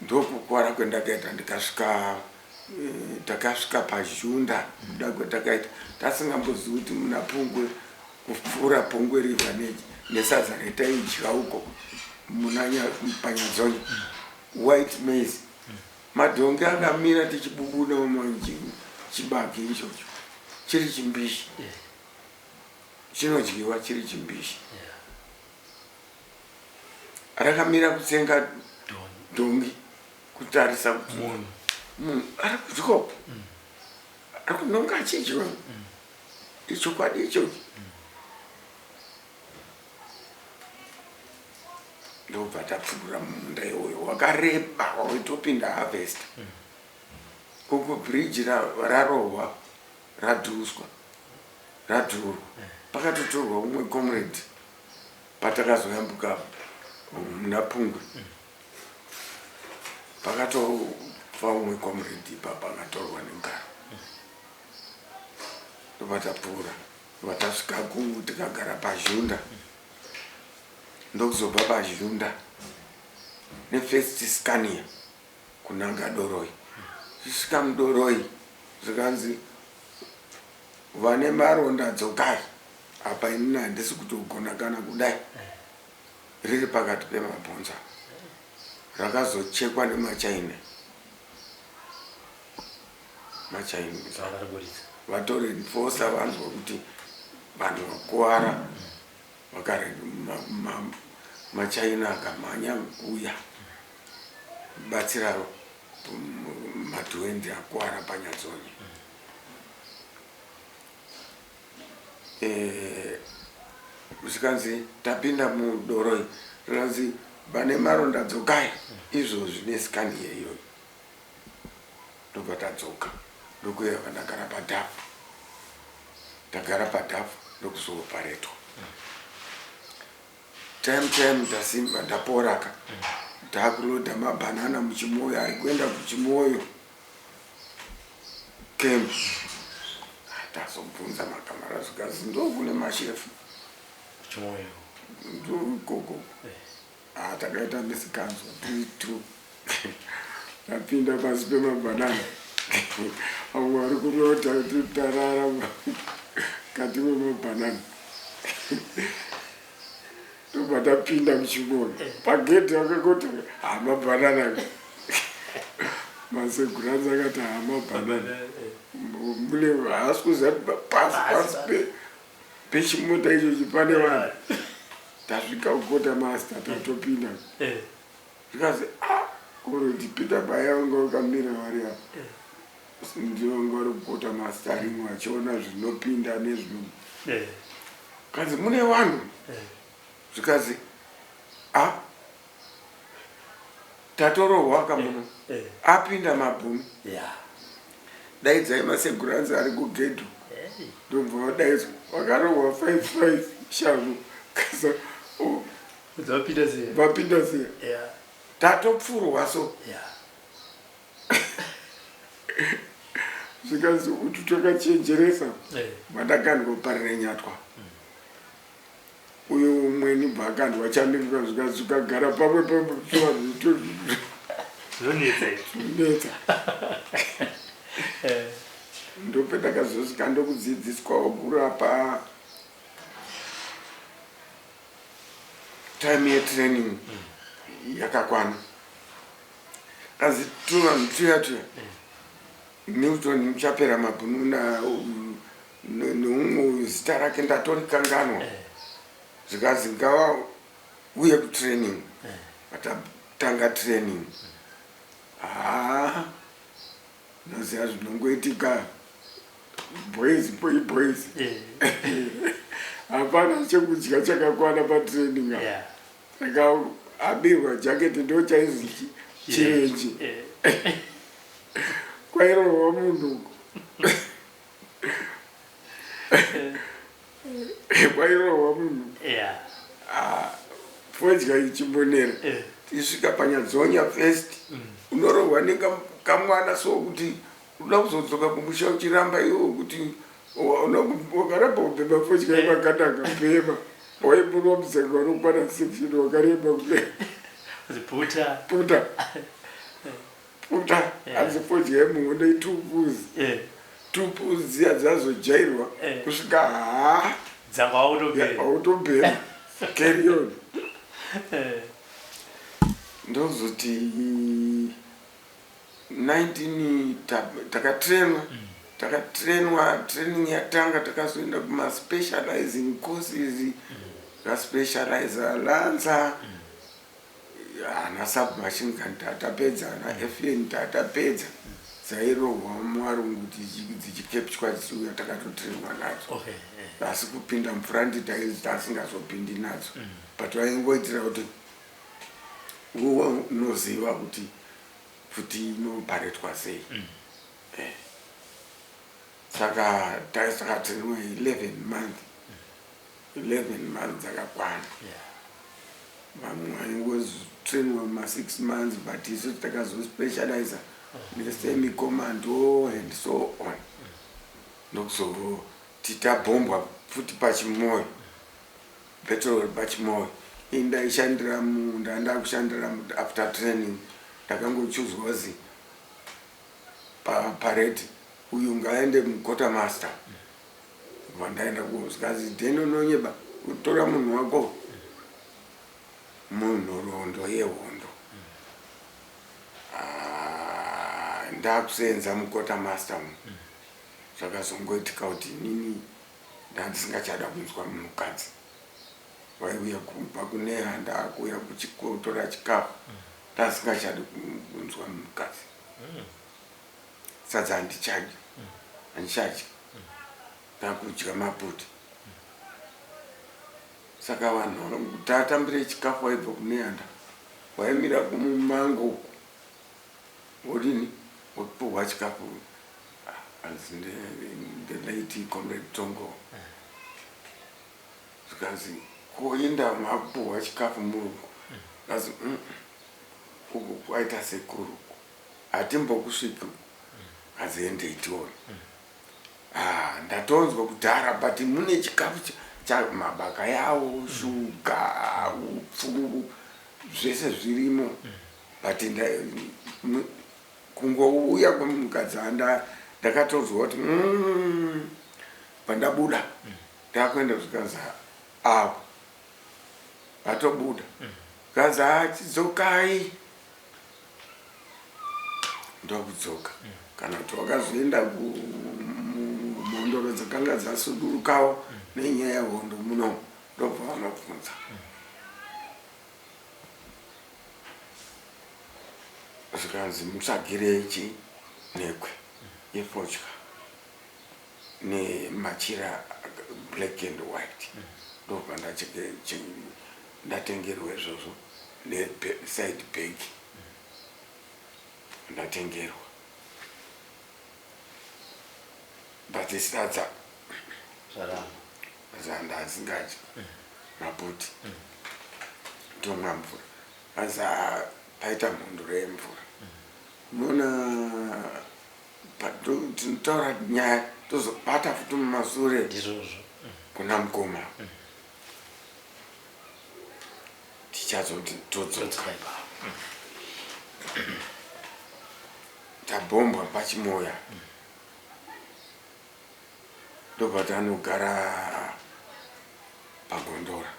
Ndokukwara kwendakaita ndikasvika eh, takasvika pazhunda kuda kwetakaita tasingambozivi kuti muna pungwe kupfuura pungwe river nesadza retaidya uko muna panyadzonya white maize madhongi akamira tichibubuna chibage ichocho chiri chimbishi chinodyiwa chiri chimbishi Rakamira kutsenga dhongi kutarisa kuti munhu munhu ari kudya mm. ari kunonga achidya mm. ichokwadi ichochi mm. ndobva tapfurura munda iwoyo wakareba waitopinda harvest mm. uko bridge rarohwa radhuswa radhurwa pakatotorwa umwe comrade Patakazoyambuka muna Pungwe pakatofa umwe comrade ipapa akatorwa nengaro ndobva tapfuura ndobva tasvika ku tikagara pazhunda ndokuzobva pazhunda nefirst scania kunanga doroi zvisvika mudoroi zvikanzi vane maronda dzokai Apa inini handisi kutogona kana kudai riri pakati pemabhonzo rakazochekwa nemachaina machaina vatorenfosa vanzwa kuti vanhu vakuwara vakare machaina akamhanya kuuya batsira madhuendi akuwara panyadzonye Eh, zvikanzi tapinda mudoro zvikanzi vane maronda dzokai izvozvi nesikani iyoyo ndobva tadzoka ndokuya vandagara padhafu ndagara padhafu ndokuzooparetwa time time ndasimba ndaporaka ndakuloda mabhanana muchimoyo ari kuenda kuchimoyo Camp tazobvunza makamara zvikanzi ndokune mashefu Chimoyo ndokoko eh. ah, takaita misikanzwa tiri two tapinda pasi pemabhanana vamwe vari kurota tarara mukati memabhanana Tobva tapinda muchimoyo eh. pagedhi vakangoti hamabhanana maseguranzi akati hamabhanana eh. mune haasi kuziva pasi pasi pechimota ichochi pane vanhu tasvika kukota master tatopinda eh. zvikazi ah, kuroti peter baya vanga vakamira vari apa ndivo vanga vari kukota master rimwe vachiona zvinopinda nezvino Kanzi mune vanhu zvikazi a tatorohwa ka muno eh, eh. apinda mabhumi daidzai maseguranzi ari kugedho ndobva vadaidzwa vakarohwa 55 shavo oh. vapinda siya tatopfurwa so Zvikanzi utu twakachenjeresa vandakandwa parire nyatwa. Uyo umweni bva akandwa chaminuka zvikanzi zvikagara pamwe Zvinonetsa. Pamwe ndopendakazosvika ndokudzidziswawo kurapa. Time yetraining yakakwana, kazi tuvanhu tuya tuya, Newton Muchapera Mabhunu neumwe uyu zita rake ndatorikanganwa, zvikanzi ngava uye kutraining. Vatatanga training, haa, noziva zvinongoitika, boys boy boys, hapana chekudya chakakwana patraining apa. Saka abirwa jaketi ndo chaizi chirenje. Kwairohwa munhu uko, kwairohwa munhu. Ah, fodya ichimbonera. Tisvika panyadzonya first, unorohwa nekamwana so kuti unoda kuzodzoka kumusha uchiramba iwo kuti wakaramba kubhema fodya yemakandanga bhema, waimbonwa muzenga unokwana section wakareba kudai. Puta. Puta, puta. Hanzi fodya yemuhondo itupuzi. Tupuzi dziya dzazojairwa kusvika haa Dzanga wautobhema. Autobhema, carry on. Ndozoti 19 takatrenwa, takatrenwa, training yatanga, takazoenda kumaspecializing courses, taspecializa lancer, hana submachine gun tatapedza, hana FN tatapedza, dzairohwa muvarungu dzichikepchwa dzichiuya, takatotrenwa nadzo. Asi kupinda mufront tasingazopindi nadzo, but vaingoitira kuti uwe unoziva kuti pfuti inoparetwa sei. Saka takatrenwa 11 month, 11 months dzakakwana. Vamwe vaingotrenwa ma6 months, but isu takazospecializa nesemi commando and so on. Ndokuzoti tabhombwa futi pachimoyo, petrol pachimoyo. Ini ndaishandira ndanda kushandira after training, ndakangochuzwa kuzi paparade uyu ngaende muquartermaster. Bva ndaenda kuzikazi then unonyeba kutora munhu wako munhoroondo yehondo. Ah, ndakusenza muquartermaster mu zvakazongoitika kuti inini ndandisingachada kunzwa munhukadzi waiuya kubva kune handa akuuya kutora chikafu, ndasingachadi kunzwa munhukadzi. Sadza handichadyi, handichadyi, ndakudya maputi. Saka vanhu tatambire chikafu waibva kunehanda waimira kumumango uku, wodini, wopiwa chikafu. Hanzi the late Comrade Tongo, zvikanzi koinda makupuhwa chikafu murungu, kazi uku kwaita sekuru, hatimbokusviki uku, kazi endei tione. Ah, ndatonzwa kudhara but mune chikafu mabaka yawo, shuga, upfu, zvese zvirimo, but kungouya kwemukadzi anda ndakatonzwa kuti pandabuda ndakuenda, zvikanzi avo vatobuda, kanzi achidzokai, ndokudzoka. Kana kuti wakazoenda kumhondoro dzakanga dzasudurukawo nenyaya yehondo muno, ndobva vanobvunza, zvikanzi mutsvagirei chi nhekwe yefodya nemachira black and white. Ndobva ndatengerwa izvozvo neside bag ndatengerwa, but sadza Zvaramba. Zvandasingadyi maputi, tomwa mvura. Asi paita mhondoro yemvura, unoona. Tinotaura nyaya tozobata futi mumasure Ndizvozvo. kuna mukoma. Tichazoti todzoka. Todzoka ipapo. Tabhombwa paChimoya, ndobva tanogara paGondora.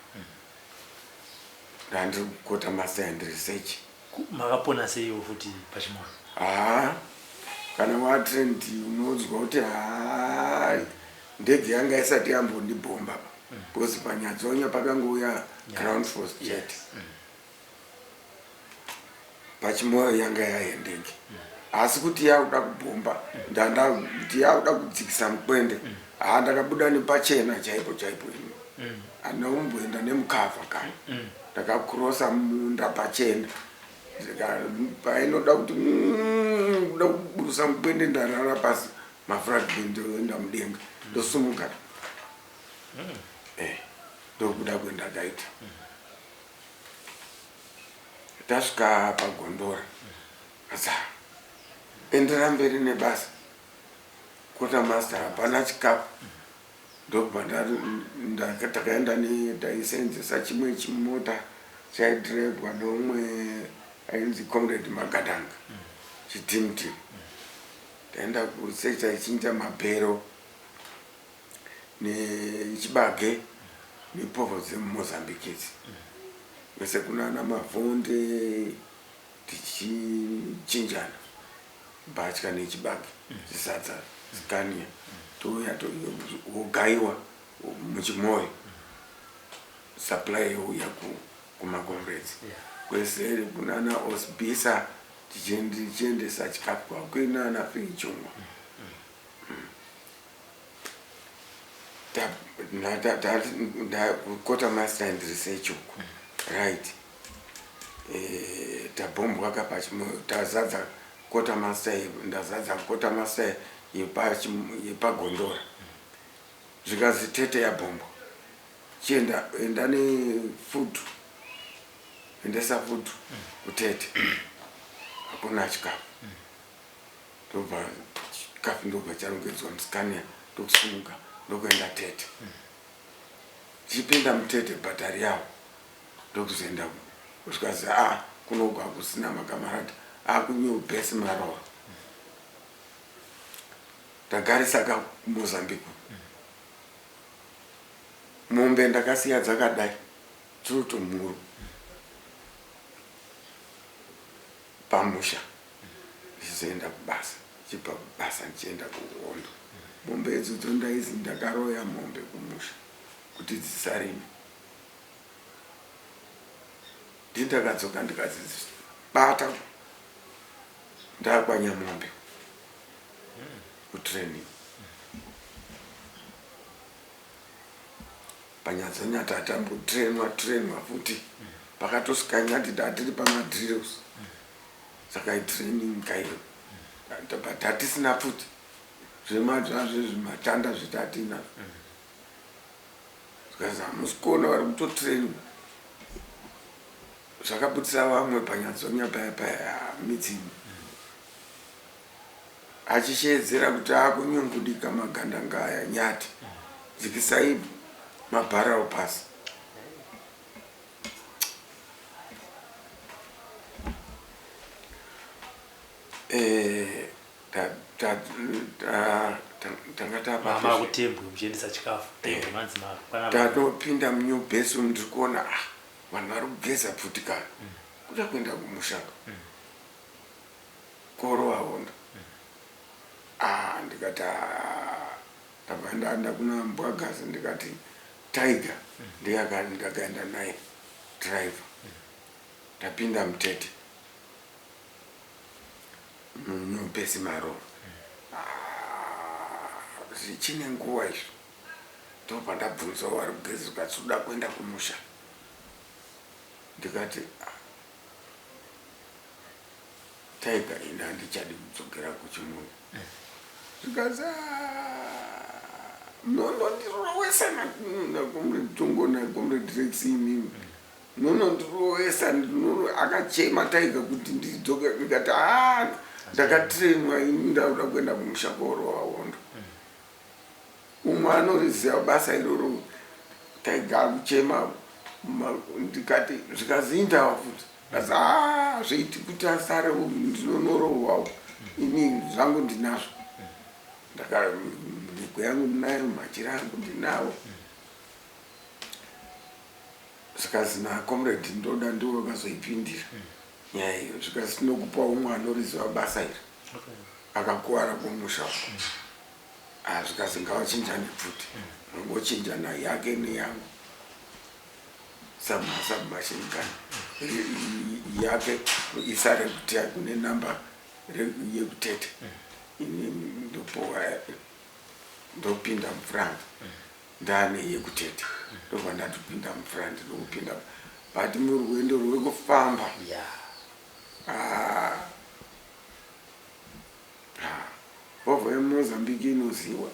Ndandiri kukota master and research. Makapona seiwo futi paChimoyo? Haa, kana watrained unonzwa kuti haa, ndege yanga isati yambondibhomba, because paNyadzonya pakangouya ground force chete. PaChimoyo yanga yaiye ndege, asi kuti yakuda kubhomba, ndanda kuti yakuda kudzikisa mukwende. Haa, ndakabuda nepachena chaipo chaipo. Ini handina kumboenda nemukavha kana ndakakurosa munda pachena. Painoda kuti kuda kuburusa mukwende, ndarara pasi, mafragment oenda mudenga, ndosumuka. Ndokuda kwendakaita. Tasvika paGondora, asa endera mberi nebasa, quarter master, hapana chikafu. Ndobva takaenda, taisenzesa chimwe chimota chaidhiraivwa neumwe ainzi Comrade Magadanga, chitimtim. Taenda kusecha, ichinja mabhero nechibage nepovho dzemuMozambique idzi vese kunana Mavhonde, tichichinjana mbatya nechibage, zvisadza, Scania, touya wogayiwa muChimoyo, supply youya kumacomrades kwese kunana Osbisa, tichiendesa chikafu kwakuinana Fichungwa. Quarter master and research uku, right? Tabhombwa kapaChimoyo, tazadza quarter master, ndazadza quarter master yepaGondora. Zvikazi Tete yabhombwa, chienda, enda nefood, endesa food kuTete, hakuna chikafu. Ndobva chikafu ndobva charongedzwa muScania, ndokusimuka ndokuenda Tete. Tichipinda muTete, bhatari yavo, ndokuzoenda kusvikazi a kunogwa kusina makamarata akunew base Maroro. Tagarisa kaMozambique, mombe ndakasiya dzakadai tiri pamusha, ndichizoenda kubasa, ndichibva kubasa ndichienda kuhondo. Mombe idzodzo ndaizi ndakaroya mombe kumusha kuti dzisarime. Ndindakadzoka ndikadzibata ndakwanya mombe kutraining paNyadzonyata. Tambotrainwa trainwa futi, pakatosvika Nyati tatiri pamadrills, saka itraining kaiyo tatisina futi zvemadzvazve zvimatanda zvetatinazvo. Zvikanzi hamusi kuona vari kutotrainwa, zvakabudisa vamwe paNyadzonya paya paya midzimu achisheedzera kuti akunyungudika magandanga aya, Nyati dzikisai mabharau pasi. Tanga Mama kuTembwe muchiendesa chikafu Tembwe, manzi makwana. Tatopinda munew base, ndiri kuona, ah, vanhu vari kugeza pfuti kare, kuda kuenda kumushaka korova hondo. Ah, ndikati, ah, ndabva ndaenda kuna Mbwagazi, ndikati Tiger ndiye ndakaenda naye driver. Ndapinda muTete munew base Maroro. Ah, zvichine nguva izvo, ndobva ndabvunzawo vari kugeza, ukati uda kuenda kumusha. Ndikati, "Ah, Tiger, ini handichadi kudzokera kuChimoyo." Zvikanzi, "Munonondirowesa nacomrade Tongo nacomrade Rex, imimi munonondirowesa." Akachema Tiger kuti ndidzoke. Ndikati, "Ah, Ndakatrainwa ini, ndakuda kuenda kumusha koorova hondo. Umwe anoriziva basa iroro, taigara kuchema, ndikati zvikaziindawa futi, asi a zveiti kuti asare, ndinonorovawo ini zvangu ndinazvo. Ndaka miko yangu ndinayo, machira angu ndinawo. Zvikazi nacomrade ndoda, ndiwo vakazoipindira nyaya iyo. Zvikazi tinokupa umwe anoriziva basa iri, akakuwara kumusha uko. Ah, zvikazi ngavachinjane pfuti, ngochinjana yake neyangu, submachine gun yake isare kuti kune namba yekutete, ini ndopowa, ndopinda mufront ndane yekutete. Ndobva ndatopinda mufront, ndokupinda, but murwendo rwekufamba, ah, ah, povho yeMozambique inoziwa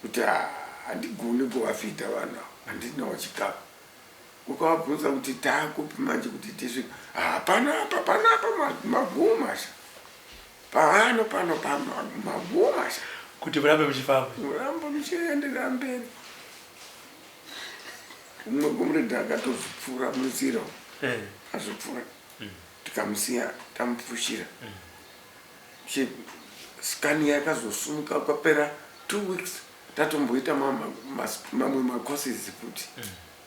kuti ah, handigoni kuvafidha vanhu ava, handinawo chikafu. Ukavabvunza kuti taakupi manje kuti tisvika, hapana apa, panapa magumasha pano pano pamagumasha. Kuti murambe muchifamba. Muramba muchienderera mberi. Umwe comrade akatozvipfuura munzira, azvipfuura, tikamusiya tamufushira. Scania yakazosumuka kwapera 2 weeks. Tatomboita mamwe macourses futi,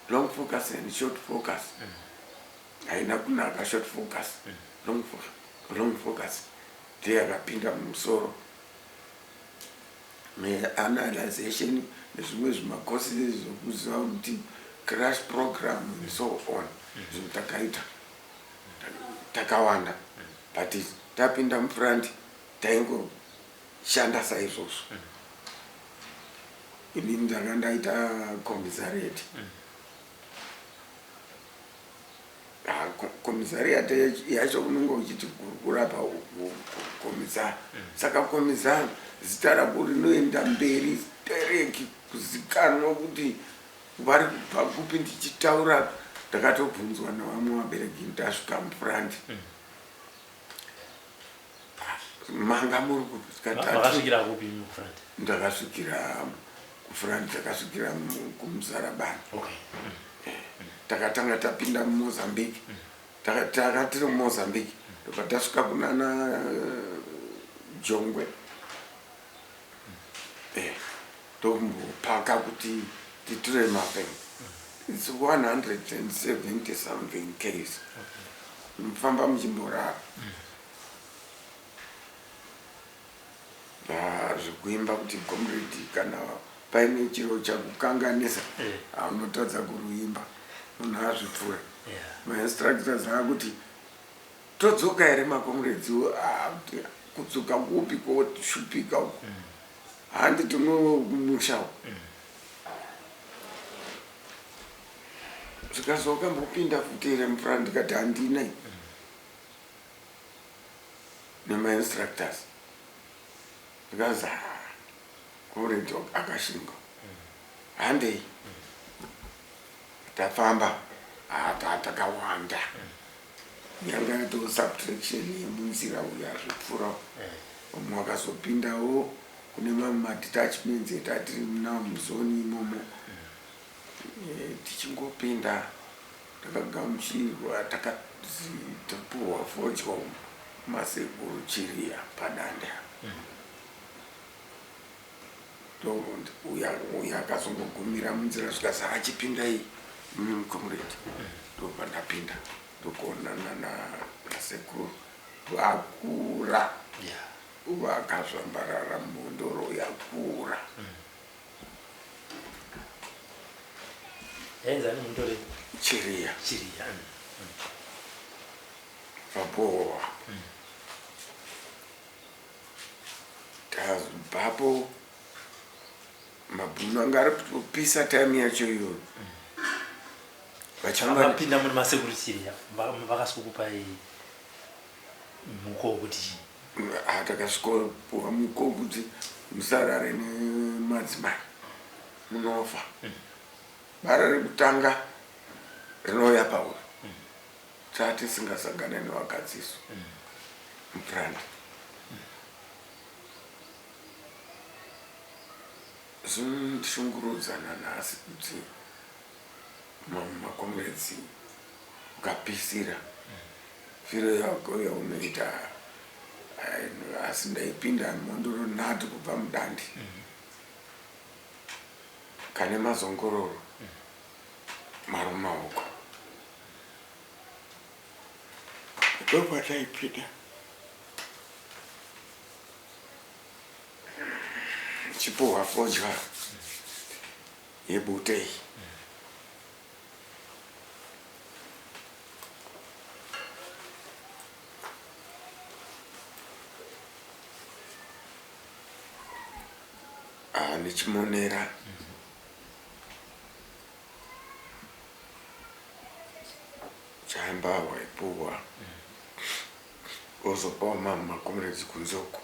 long focus and short focus. Haina kunaka short focus, long focus ndiyo yakapinda mumusoro, neanalyzation nezvimwe zvimacourses zvokuziva kuti crash program and so on. Zvinhu takaita takawanda, but tapinda mufront taingoshanda saizvozvo. Ini ndanga ndaita commissariat. Commissariat yacho unonge uchiti kurapa commissar, saka commissar zita rako rinoenda mberi tereki kuzikanwa kuti vari kubva kupi. Ndichitaura ndakatobvunzwa navamwe vabereki ndasvika mufront, manga muri kupi? Makasvikira kupi mufront? Ndakasvikira kufront, takasvikira kuMuzarabani. Takatanga tapinda muMozambique, taka tiri muMozambique, ndobva tasvika kunana Jongwe, ndokumbopaka kuti titire mafemo. It's 170 something ks, mufamba muchimborara. Zvekuimba kuti comrade, kana paine chiro chakukanganisa, haunotadza kuruimba munhu azvipfuura. Mainstructors akuti todzoka here macomrades? Kudzoka kupi? Koshupika uko, handi tinomusha uko. Zvikazi wakambopinda futi here mufront? Ndikati handina nemainstructors. Ndikazi comrade akashinga, handei. Tafamba takawanda, yanga yato subtraction yemunzira uyo azvipfuura. Umwe wakazopindawo kune mamwe madetachments etatiri nawo muzoni imomo. Tichingopinda takagamuchirwa, takatopuhwa fodya masekuru Chiriya padanda. Uya akazongogumira munzira, zvikasi achipindai comrade. Ndobva ndapinda, ndokuonana nasekuru vakura, vakazvambarara, mhondoro yakura. Yainzani mundore? Chiriya. Chiriya. Vabohwa. Tazobvapo, mabhunu anga ari kutopisa time yacho iyoyo. Vapinda mune masekuru Chiriya, vakasvikokupai muko wekuti chii? Takasvikopuwa muko wekuti musarare nemadzimai, munofa. Bara rekutanga rinouya pauri. Tatisingasangane nevakadzi isu mufront. Zvinondishungurudza nanhasi kuti mamwe macomrades ukapisira firo yako yaunoita, asi ndaipinda mhondoro nhatu kubva mudandi kane mazongororo marumaoko ndokwataipinda chipuhwa fodya yebute iyi. Ah, nechimonera chamba waipuhwa ozopawo mamwe makomuredzi kunze uko.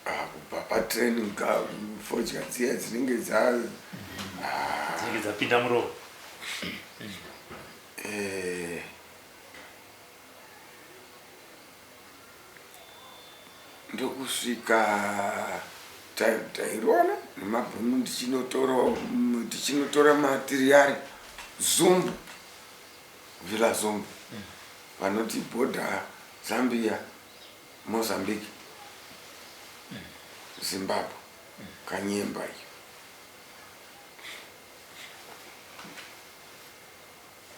Ah, kubva patraining ka fodya dziya dzinenge dza dzinenge dzapinda muromo. Ndokusvika tairona nemabhunu tichinotora matiriyari Zumbu, Villa Zumbu, vanoti bhodha Zambia, Mozambique, Zimbabwe, Kanyemba iyo.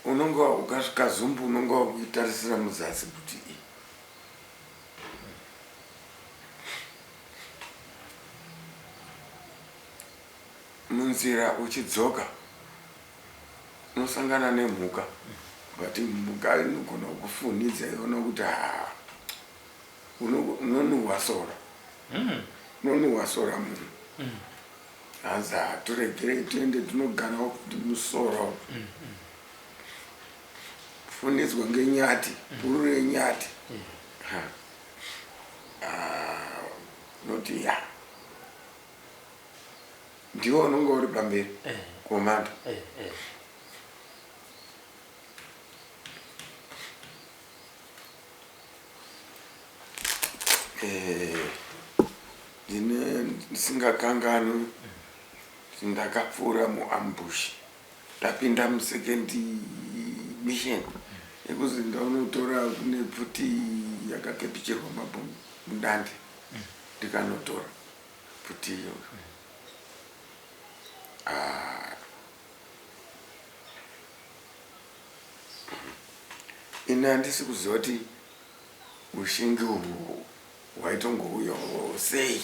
Unonga ukasvika Zumbu unonga wakuitarisira muzasi kuti iyi. Munzira uchidzoka unosangana nemhuka, but mhuka inogona kukufunidza iona kuti haa, unonuhwa sora. Unonuhwa sora munhu. Hanzi haturegerei tiende tinogarawo kuti musoro. Funidzwa ngenyati, bhuru renyati. Ha. Ah, unoti ya. Ndiwe unonge uri pamberi. Komanda. Ndine ndisingakanganwi ndakapfuura muambush ndapinda musecond mission yekuzi ndaunotora kune pfuti yakakepichirwa mabhomu mudande, ndikanotora pfuti iyoyo. Ah, ini handisi kuziva kuti ushingi uhwu hwaitongouya sei.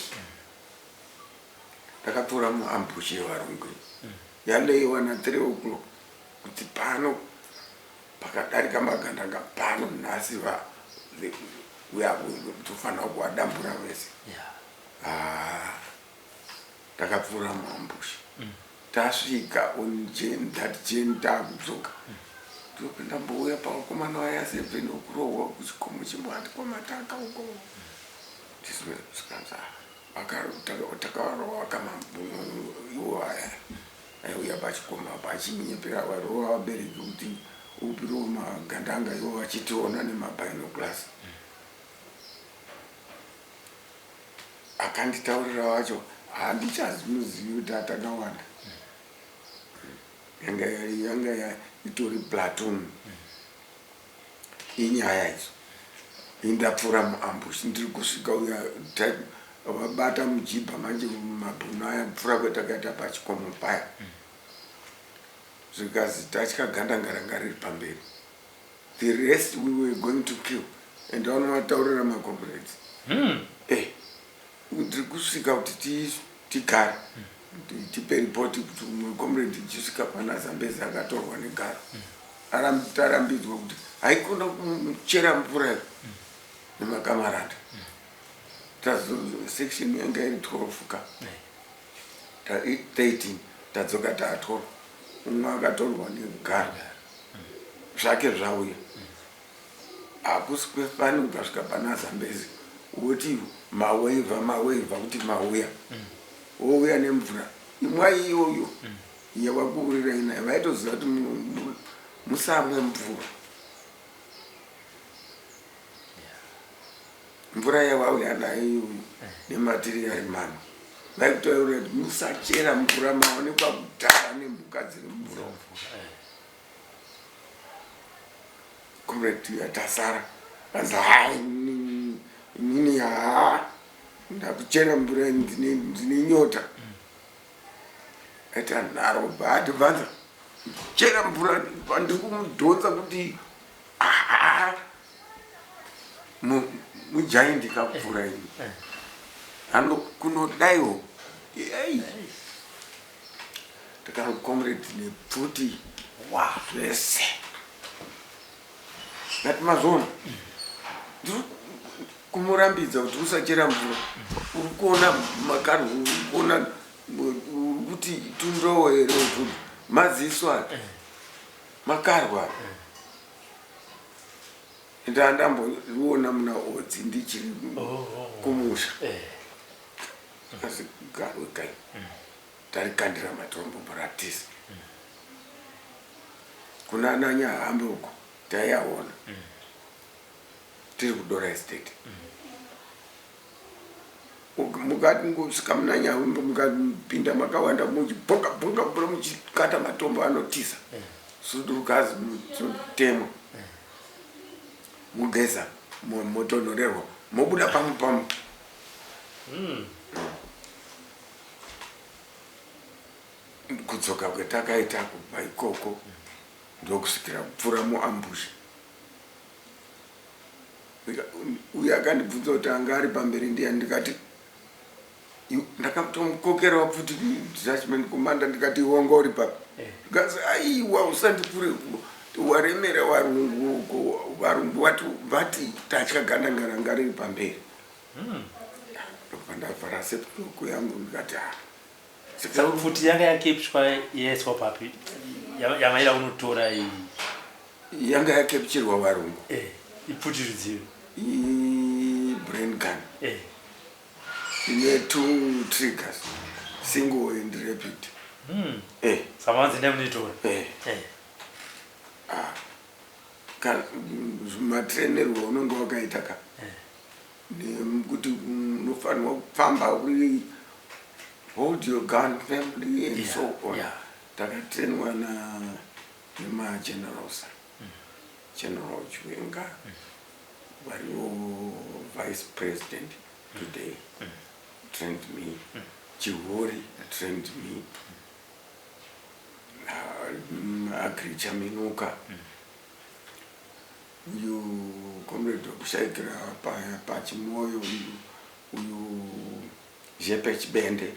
Ndakapfuura muambush yevarungu yaleiwa na 3 o'clock kuti pano pakadarika magandanga pano nhasi tofanira kuvadambura vese. Ah, ndakapfuura muambush, tasvika on that journey taakudzoka, ndopindambouya pavakomana vaya 7 okurohwa kuchikomo chimwati kwamataka uko. Zvikanzi takavarova kamabhunu iwo aya aiuya pachikomo apo achinyepera varova vabereki kuti upiriwo magandanga, ivo vachitiona nemabinoculars. Akanditaurira wacho handichazimuzivi kuti atakawanda, yanga itori platoon. Inyaya idzo. Indapfuura muambush, ndiri kusvika uya vabata mujibha manje mabhunu aya kupfuura kwetakaita pachikomo paya, zvikazi tatya gandanga ranga riri pamberi, the rest we were going to kill, and vanovataurira macomrades. Ndiri kusvika kuti tigare tipe ripoti kuti umwe comrade ichisvika pana Zambezi akatorwa negaro. Tarambidzwa kuti haikona kuchera mvura iyo nemakamaranda. Section yanga iri 12 ka 13, tadzoka taa 12, umwe akatorwa negaro zvake zvauya. Hakusi kwefani ukasvika pana Zambezi woti maweivha maweivha kuti mauya, wouya nemvura imwai iyoyo yawakuurirai nayo. Vaitoziva kuti musamwe mvura. Mvura yavauya nayo nematiriyari mamwe vaikutotaura kuti musachera mvura, maonekwa kudhara nemhuka dziri mumvura. Comrade yatasara anzi hai, inini haa, ndakuchera mvura, ndine nyota. Aita nharo, baadvanza chera mvura, ndiri kumudhonza kuti haa, mujaindi kakupfuura ini ano kunodaiwo. Ei, ndakacomrade nepfuti wa zvese. Ngati mazvona, ndiri kumurambidza kuti usachera mvura, uri kuona makarwe, uri kuona uri kuti tundowo here utu maziso aya makarwa. Ndandamboriona muna odzi ndichiri kumusha. Asi garwe kai tarikandira matombo paratisi kuna ananyahambe uko taiaona tiri kuDora Estate. Mukati ngosvika muna Nyahombe, mukapinda makawanda muchibhonga bhonga mvura, muchikata matombo anotiza sudurukazi, mutemwa, mugeza, motonhorerwa, mobuda pamwe pamwe. Kudzoka kwetakaita kubva ikoko ndokusvikira kupfuura muambush. Uyo akandibvunza kuti anga ari pamberi ndiani, ndikati ndakatomukokerawo futi detachment commander, ndikati iwonga uri papi? Ndikazi aiwa, usandipure, waremera varungu uko, varungu vati tatya gandanga ranga riri pamberi. Ndobva ndavhara setlock yangu, ndikati ha. Saka pfuti yanga yakepchwa yaiswa papi yamaida kunotora iyi? Yanga yakepchirwa varungu. Ipfuti rudzivi? Bren gun ine two triggers, single and rapid. Saka manzi ndai munoitora? Eh. Ah, matrainero unenge wakaita ka nekuti unofanirwa kufamba uri hold your gun firmly and so on. Takatrainwa na nemagenerals, General Chiwenga variwo vice president today trained me, Chihuri trained me, Agri Chaminuka, uyu comrade wekushayikira paChimoyo uyu, uyu Jepe Chibende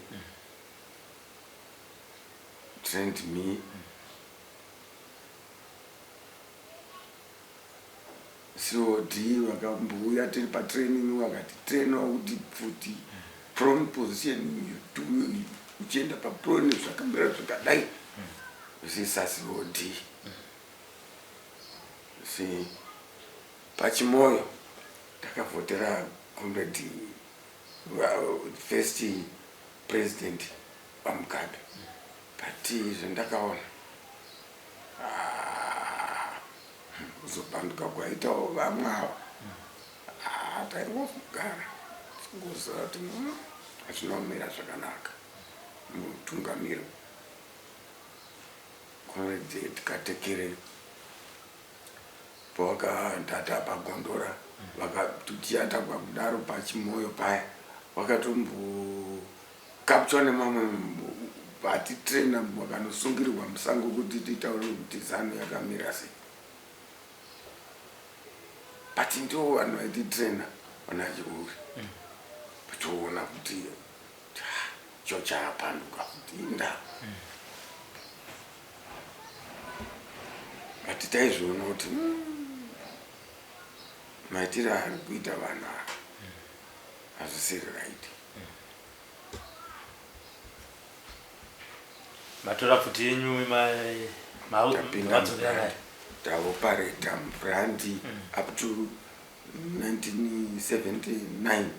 trained me, COD vakambouya tiri patraining vakati trainawo kuti pfuti prone position, you do uchienda paprone zvakamira zvakadai zvisisa COD. Si paChimoyo takavhotera comrade first president vaMugabe, but zvandakaona, ah, kuzopanduka kwaitawo vamwe ava. Ah, taingogara tingoziva kuti hazvina kumira zvakanaka mutungamiro. Comrade Tikatekere pawakandata pagondora vakatichatakwa kudaro paChimoyo paya, wakatombokapchwa nemamwe vatitraina, vakanosungirwa musango kuti titaure kuti ZANU yakamira sei, but ndiwo vanhu vaititraina vana Chihuri. Toona kuti cho chaapanduka kuti inda, but taizviona kuti maitiro ari kuita vanhu ava hazvisiri right. Matora pfuti yenyu Tapinda madzokera nayo? Taopareta mubrandi up to 1979.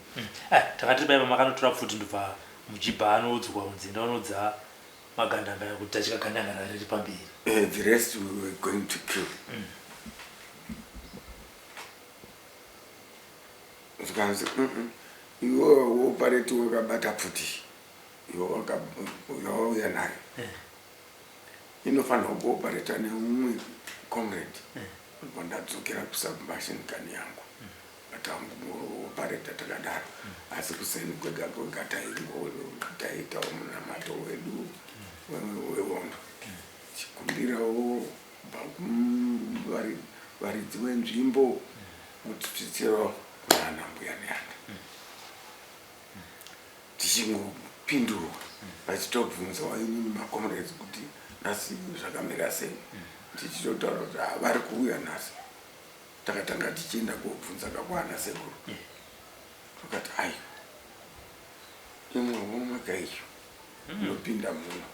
Eh, takati paipa makanotora pfuti, ndobva mujibha anoudzwa kunzi ndaunodza magandanga kuti tachika gandanga riri pamberi. The rest we were going to kill. Zvikanzi, iwewe wopareti wakabata pfuti iwe wauya nayo, inofanirwa kuopareta neumwe comrade. Ndobva ndadzokera kusubmachine gun yangu, vatangopareta takadaro. Asi kuseni kwega kwega taiitawo munamato wedu wehondo, chikumbirawo kubva kuvaridzi wenzvimbo mutisvitsirawo kunana Mbuya Nehanda, tichingopindurwa vachitobvunzawo inini macomrades kuti nhasi zvakamira sei, tichitotaura kuti, "Ah, vari kuuya nhasi." Takatanga tichienda kobvunza kakwana sekuru, vakati, "Aiwa, imwe homwe kaicho inopinda muno."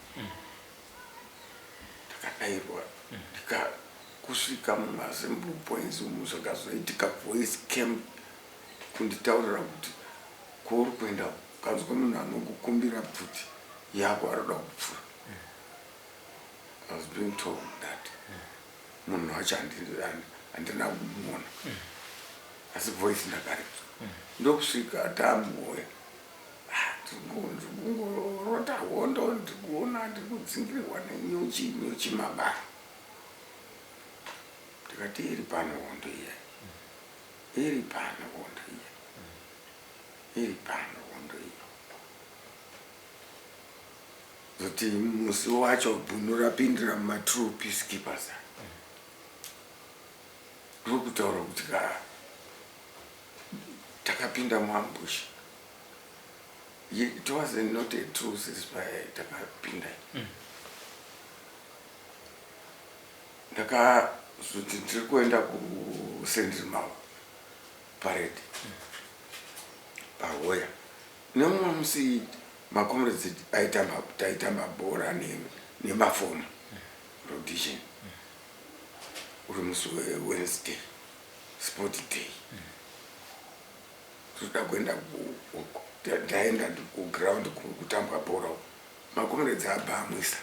Takadairwa tika kusvika mumassembly points umu. Zvakazoitika, voice came kunditaurira kuti kwauri kuenda, ukanzwa munhu anokukumbira pfuti yako, arikuda kupfura. I was being told that munhu wacho handina kumuona, asi voice ndakarinzwa. Ndokusvika tamuhoya, ndikungorota hondo, ndikuona ndiri kudzingirirwa nenyuchi, nyuchi mabara. Ndikati, "Iri pano hondo iya, iri pano hondo iya, iri pano hondo iya." Zoti musi wacho bhunu rapindira mumatrue peacekeepers, ndokutaura kuti ka takapinda muambush. It was not a true ceasefire. Takapinda, ndakazoti ndiri kuenda kuSt Mau parade pahoya. Nemumwe musi macomrades aitamba, taitamba bhora nemafoma Rhodesian, uri musi weWednesday, sport day. Toda kuenda, ndaenda kuground kutambwa bhora uko, macomrades abva amwisa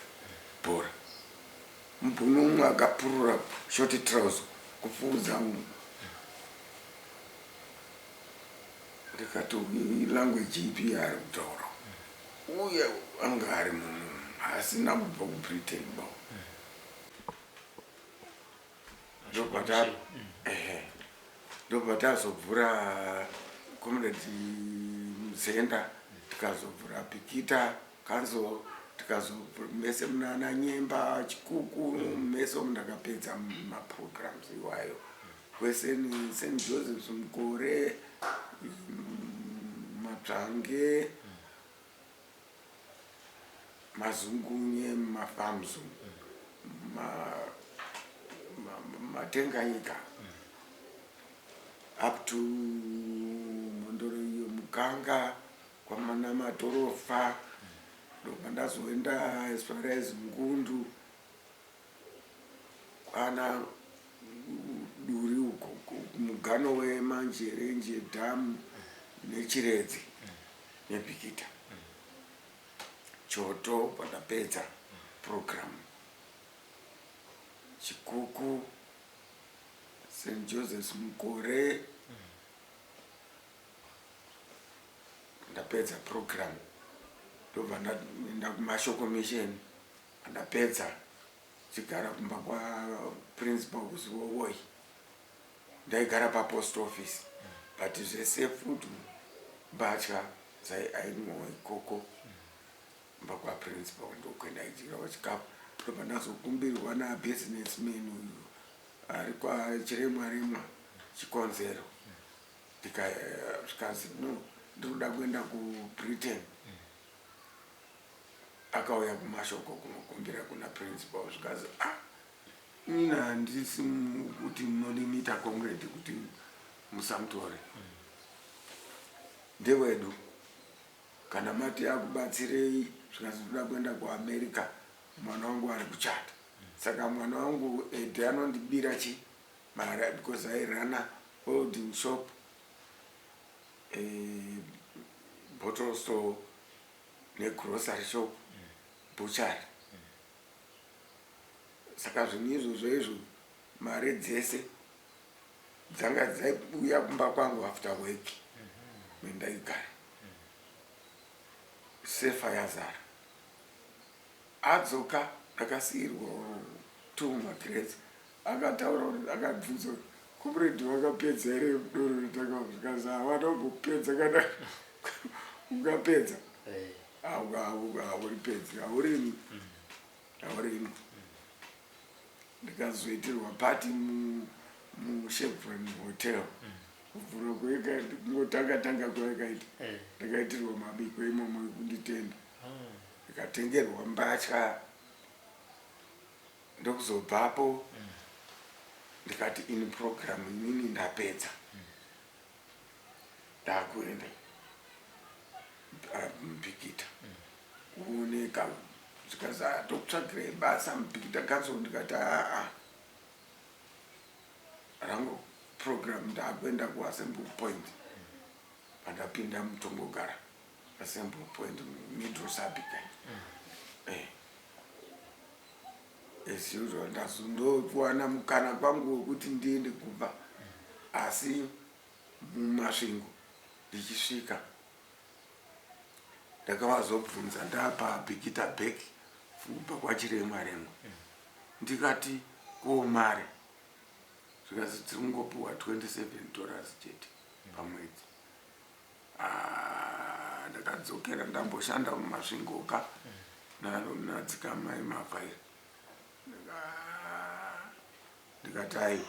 bhora. Mubhunu umwe akapurura short trouser kupfuudza umwe. Ndikati, "Language ipi yaari kutaura uye?" Anga ari munhu asina kubva kuBritain ba. Ndobva tazobvura comrade Muzenda, tikazobvura Bikita Council, tikazobvura mese munana Nyemba, Chikuku, mese umu. Ndakapedza maprograms iwayo kwese, St Josephs Mukore, Matsvange, Mazungunye, mafarms, Matenganyika, up to Mhondoro iyo, Muganga, kwamana Matorofa. Ndobva ndazoenda as far as Ngundu, kwana Duri uko, mugano weManjerenje Dam neChiredzi neBikita, Choto. Pandapedza program, Chikuku, St Josephs Mukore, ndapedza program, ndobva ndaenda kuMashoko Mission. Ndapedza, chigara kumba kwaprincipal kuZiwowoi. Ndaigara papost office, but zvese, food, mbatya dzaiainwawo ikoko kumba kwaprincipal, ndokuenda idyirawo chikafu. Ndobva ndazokumbirwa nabusinessman uyu ari kwaChiremwa Remwa, Chikonzero. Zvikanzi, "No, ndiri kuda kuenda kuBritain." Akauya kuMashoko kunokumbira kuna principal. Zvikanzi, "Ah, inini handisi kuti munolimita comrade kuti musamutore, ndewedu. Kana mati akubatsirei." Zvikanzi, "Ndoda kuenda kuAmerica, mwana wangu ari kuchata. Saka mwana wangu ede anondibira chi mari, because airana welding shop, bottle store negrocery shop, butchery. Saka zvinhu izvozvo izvo, mari dzese dzanga dzaiuya kumba kwangu after work." Mendaigara sefa yazara. Adzoka, ndakasiyirwa two macrates. Akataura kuti, akabvunza kuti, "Comrade, wakapedza here doro ritaka?" Zvikazi, "Hawana kumbopedza. Kana ungapedza, hauripedzi, haurimi, haurimi." Ndikazoitirwa party muChevron Hotel. Kuvhura kungotanga tanga kwayakaita, ndakaitirwa mabiko imomo ekunditenda. Ndikatengerwa mbatya. Ndokuzobvapo ndikati, "In program inini ndapedza, ndakuenda Bikita kuoneka." Zvikazi, "Tokutsvagirai basa muBikita Council." Ndikati, "Aa, rangu program, ndakuenda kuAssembly Point." Pandapinda mutongogara Assembly Point, Middle Sabika, as usual. Ndazondokuwana mukana kwangu wekuti ndiende kubva, asi muMasvingo ndichisvika ndakavazobvunza ndapa Bikita back kubva kwaChiremwa Remwa. Ndikati, "Ko mari?" Zvikazi, "Tiri kungopiwa $27 chete pamwedzi." Ah, ndakadzokera ndamboshanda muMasvingoka naDzikamai Mavhairi. Ndikati, "Aiwa,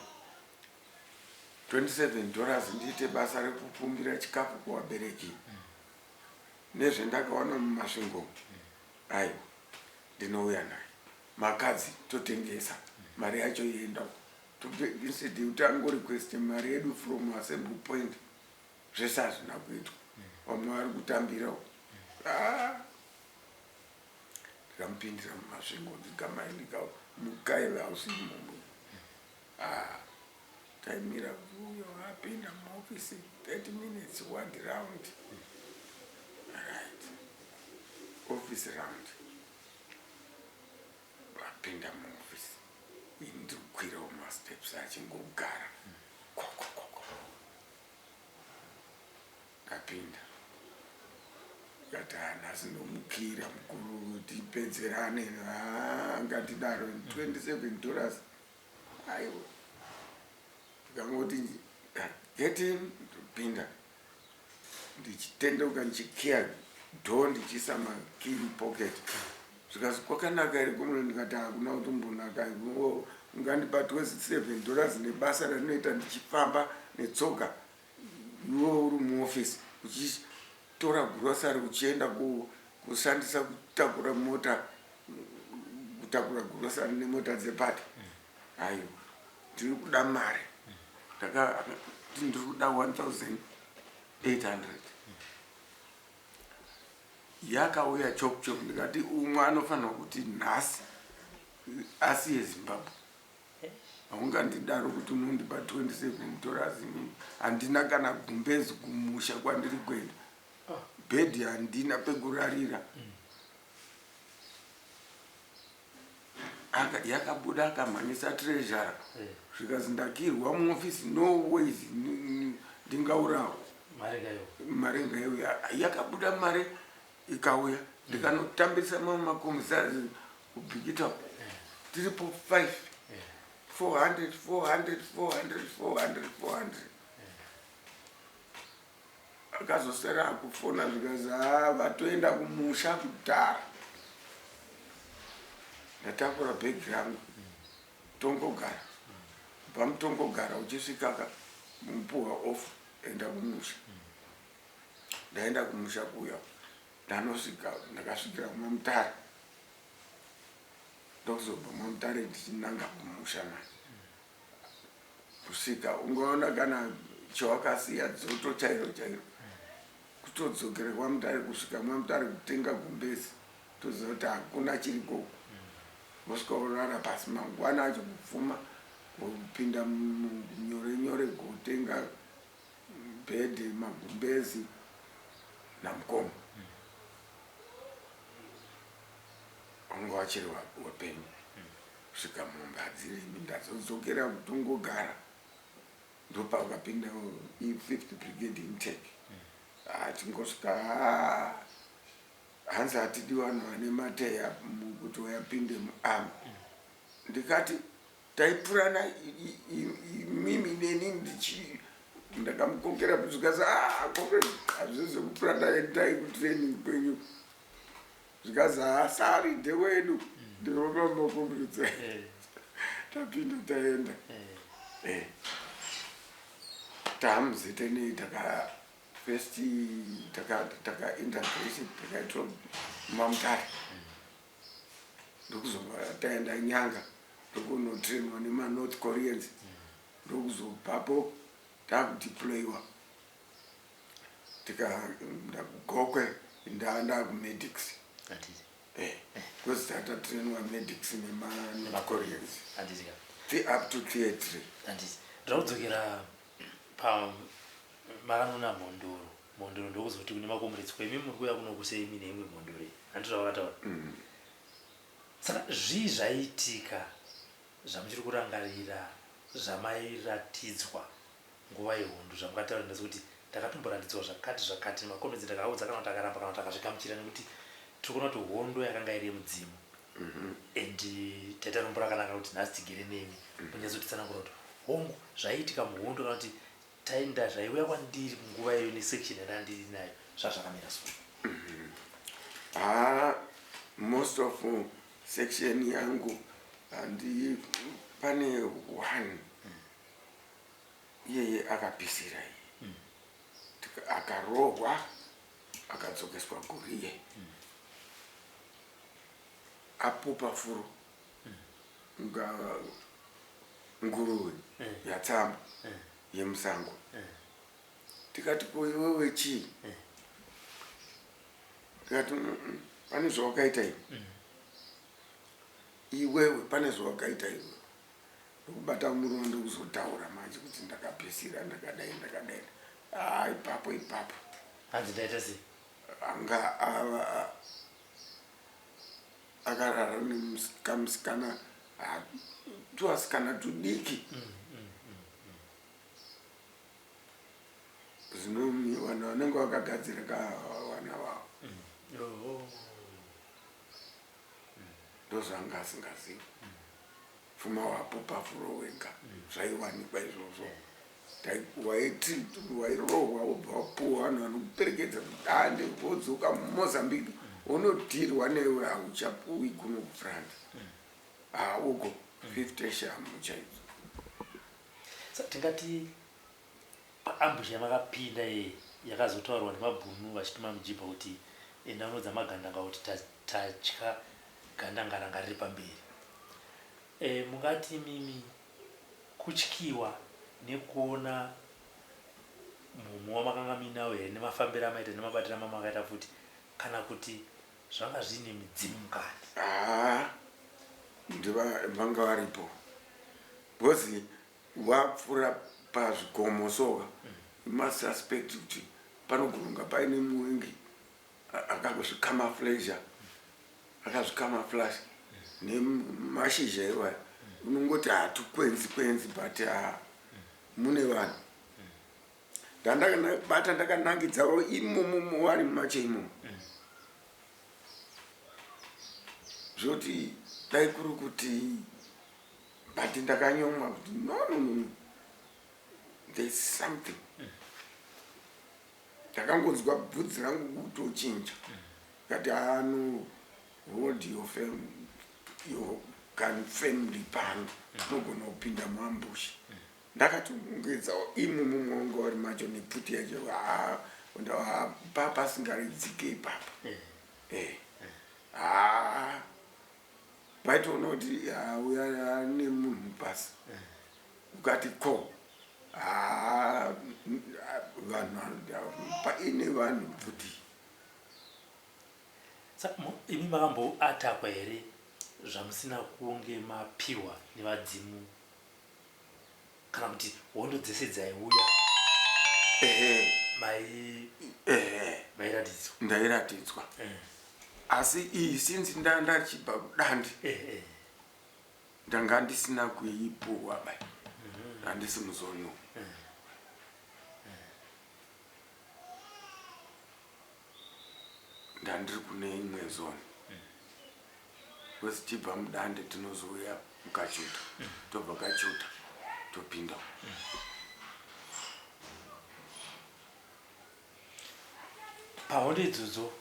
$27 ndiite basa rekupumbira chikafu kuvabereki nezvendakawana muMasvingo? Aiwa, ndinouya naye makadzi, totengesa, mari yacho ienda instead yekuti angorequest mari yedu from Assembly Point." Zvese hazvina kuitwa, vamwe vari kutambirawo. Ah. Ndikamupindira muMasvingo, ndikamai, ndikamukai, hausi imomo. Ah, taimira kuti uyo apinda muofisi, 30 minutes, ward round, right, office round. Apinda muofisi, ini ndiri kukwirawo masteps, achingogara kokokoko. Ndapinda, ndikati, "Nhasi ndomukira mukuru, tipedzerane." Ngatidaro $27, aiwa. Ndikangoti, "Get in." Ndopinda, ndichitendeuka, ndichikiya door, ndichiisa makey pocket. Zvikazi, "Kwakanaka here kumuno?" Ndikati, "Hakuna kutombonaka. Ungandipa $27 nebasa randinoita ndichifamba netsoka, iwe uri muofisi uchitora grocery, uchienda kushandisa kutakura mota, kutakura grocery nemota dzepati? Aiwa, ndiri kuda mari." Ndakati, "Ndiri kuda 1800." Yakauya chop chop. Ndikati, "Umwe anofanirwa kuti nhasi asiye Zimbabwe. Haungandidaro kuti unondipa $27. Handina kana gumbezi kumusha kwandiri kuenda, bhedhi handina pekurarira." Yakabuda, akamhanyisa treasurer. Zvikazi, "Ndakirwa muofisi. No ways ndingaurawa." Mari ngaiuya. Yakabuda mari, ikauya. Ndikanotambisa mamwe makomisari kuBikita, tiripo 5, 400, 400, 400, 400, 400. Akazosera akufona, zvikazi, "Ha, vatoenda kumusha kudhara." Ndatakura bhegi rangu, Tongogara. Kubva muTongogara uchisvikaka, mupuwa off, enda kumusha. Ndaenda kumusha kuya, ndanosvika, ndakasvikira kumaMutare. Ndokuzobva maMutare ndichinanga kumusha. Manje kusvika, ungaona kana chawakasiya dzoto chairo chairo. Kutodzokera kwaMutare, kusvika maMutare, kutenga gumbezi, toziva kuti hakuna chirikoko. Wosvika urara pasi. Mangwana acho kupfuma, kupinda nyore nyore kutenga bhedhi, magumbezi namukoma wanga wachiri wapenyu. Kusvika mombe hadzirimi. Ndazodzokera kutongogara, ndopakapinda i5th Brigade intake. Tingosvika hanzi hatidi vanhu vane mateya kuti vayapinde muarmy. Ndikati taipurana imimi neni ndichi ndakamukokera zvikasi, "Ah, comrade, hazvisi zvekupurana, endai kutraining kwenyu." Zvikazi, "Hasari ndewedu, ndewemamacomrades." Tapinda, taenda. TaamuZNA taka first taka integration takaitwa maMutare, ndokuzobva taenda Nyanga, ndokunotrainwa nemaNorth Koreans, ndokuzobvapo takudeployiwa, tikaenda kuGokwe, ndaenda kumedics. Handiti. Because tatatrainwa medics nemaNorth Koreans. Handiti ka? Up to theatre. Handiti. Ndoda kudzokera pa makanona mhondoro. Mhondoro ndokuzoti kune macomrades, kwemi muri kuuya kuno kuseimi neimwe mhondoro iyi, handiti zvavakataura? Saka zvii zvaiitika zvamuchiri kurangarira zvamairatidzwa nguva yehondo, zvamukataura ndasi kuti ndakatomboratidzwa zvakati zvakati nemacomrades, ndakaudza kana kuti akaramba kana kuti akazvigamuchira? Nekuti tiri kuona kuti hondo yakanga iri yemudzimu, and taita rombo rakanaka kuti nhasi tigere nemi munyatsotitsanangura kuti hongu zvaiitika muhondo, kana kuti taenda zvaiuya kwandiri munguva iyoyo nesection yandandiri nayo, zvazvakamira so. Ha, most of section yangu handi pane one iyeye akapisira iye. Akarohwa, akadzokeswa goriye, apopa furo nguruve yatsamba yemusango. Tikati, "Ko iwewe chii?" Tikati, Pane zvawakaita iwe, iwewe pane zvawakaita iwe." Ndokubata murume, ndokuzotaura manje kuti ndakapisira, ndakadai, ndakadai. Ah, ipapo ipapo. Hanzi ndaita sei? Anga akarara nekamusikana, tuasikana tudiki. Zvino vanhu vanenge vakagadzira ka vana vavo. Ndozvanga asingazivi. Pfuma wapopa furo wega, zvaiwanikwa izvozvo. Waiti wairohwa, wobva wapuwa vanhu vanokuperekedza kudande, wodzoka muMozambique, unodhirwa newe, hauchapuwi kuno kuFrance. Ha, uko 50 shamu chaidzo. Sa tingati paambush yamakapinda iyi yakazotaurwa nemabhunu vachituma mujibha kuti enda unodza magandanga kuti tatya gandanga ranga riri pamberi, mungati mimi kutyiwa nekuona mumhu wamakanga muinawo here, nemafambiro amaita, nemabatiro amamakaita futi, kana kuti zvanga zviine midzimu mukati? Haa, ndiva vanga varipo, because wapfuura pazvikomo soka, masuspect kuti panogona paine muwengi akazvicamouflage, akazvicamouflage nemashizha iwaya. Unongoti hatukwenzi kwenzi, but ha, mune vanhu ndandakabata, ndakanangidzawo imomo vari mumacho imomo, zvoti dai kuri kuti, but ndakanyomwa kuti no, no, no, no, there's something. Ndakangonzwa bvudzi rangu kutochinja, kati ano hold your gun firmly, pano unogona kupinda muambush. Ndakatongedzawo imomo mwanga vari macho nepfuti yacho pasingaridzike ipapa. Ha, vaitoona kuti uya ane munhu pasi, ukati ko ha, vanhu paine vanhu pfuti. Imi makamboatakwa here zvamusina kunge mapiwa nevadzimu, kana kuti hondo dzese dzaiuya Ehe. mai Ehe. mairatidzwa? Ndairatidzwa, asi iyi since ndachibva kudandi, ndanga ndisina kuipuwa bai, handisi muzono. Ndandiri kune imwe zone. Because tibva mudande tinozouya mukachuta. Tobva kachuta topinda. Pahondo idzodzo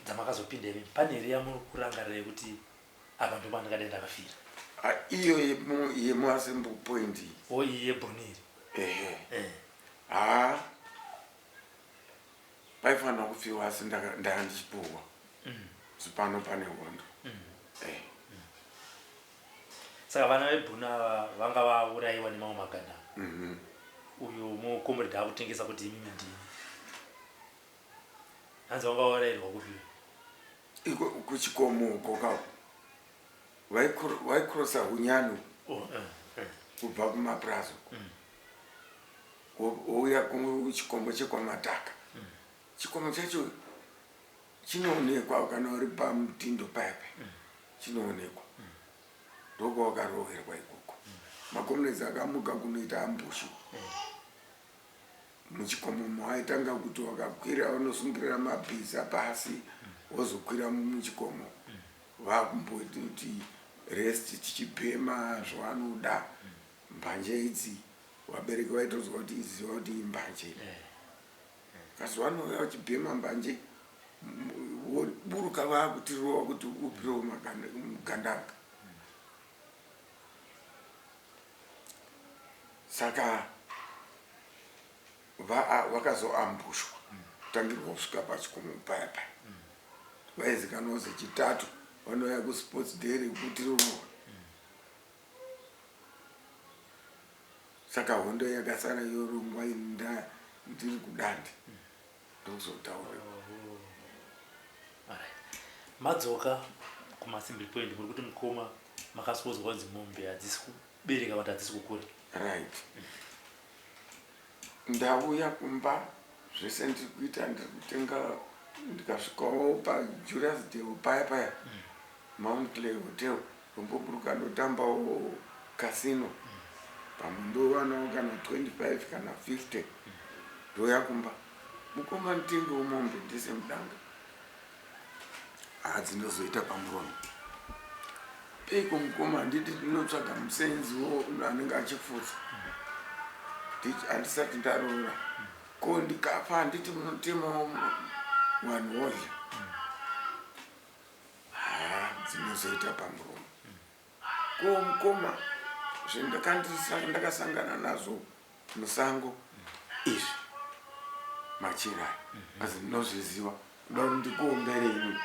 dzamakazopinda imi pane here yamuri kurangarira yekuti apa ndipo pandingadai ndakafira? Ah, iyo yemuassembly point iyi. O iyi yebhunu iri. Ehe. Eh. Haa. Paifanira kufiwa asi ndanga ndichipuhwa. Pano pane hondo. Eh. Saka vana vebhunu ava vanga vaurayiwa nemamwe magandanga. Uyu mukomrade akutengesa kuti imimi ndini. Hanzi vanga vaurayirwa kupi? Iko kuchikomo uko ka. Vaikrosa Hunyani Oh, eh, eh. kubva kumapurazi uko. Wouya kuchikomo chekwaMataka. Chikomo chacho chinoonekwa kana uri pamutindo paya paya. Chinoonekwa. Ndokwawakaroverwa ikoko. Makomunezi akamuka kunoita ambushu. Muchikomo aitanga kuti wakakwira unosungirira mabhiza pasi wozokwira muchikomo. Vakumboti rest tichibhema zvavanoda. Mbanje idzi vabereki vaitozwa kuti iziva kuti imbanje. Kasi vanouya vachibhema mbanje voburuka vakutirova kuti upirewo mugandanga. Saka vakazoambushwa kutangirwa kusvika pachikomo paya paya. Vaizikanwa sechitatu vanouya kusports day rekutirova. Saka hondo yakasara yorongwa inda ndiri kudande. Ndokuzotaura. Alright. Madzoka kumassembly point muri kuti mukoma makaswozwa kunzi mombe hadzisi kubereka vanhu hadzisi kukura. Right. Ndauya kumba zvese ndiri kuita ndiri kutenga ndikasvikawo paJulius Dale paya paya. Mount Clay Hotel ndomboburuka ndotambawo casino. Pamwe ndowanawo kana 25 kana 50. Ndouya kumba. Mukoma nditengewo mombe ndise mudanga. Hadzi ndozoita pamuromo. Peiko mukoma handiti ndinotsvaga musenziwo anenge achifudza. Handisati ndaroora. Ko ndikafa handiti munotemawo vanhu vodya. Haa dzinozoita pamuromo. Ko mukoma zvendakasangana nazvo musango izvi machira aya asi ndinozviziva kuda kuti ndikuombere ini.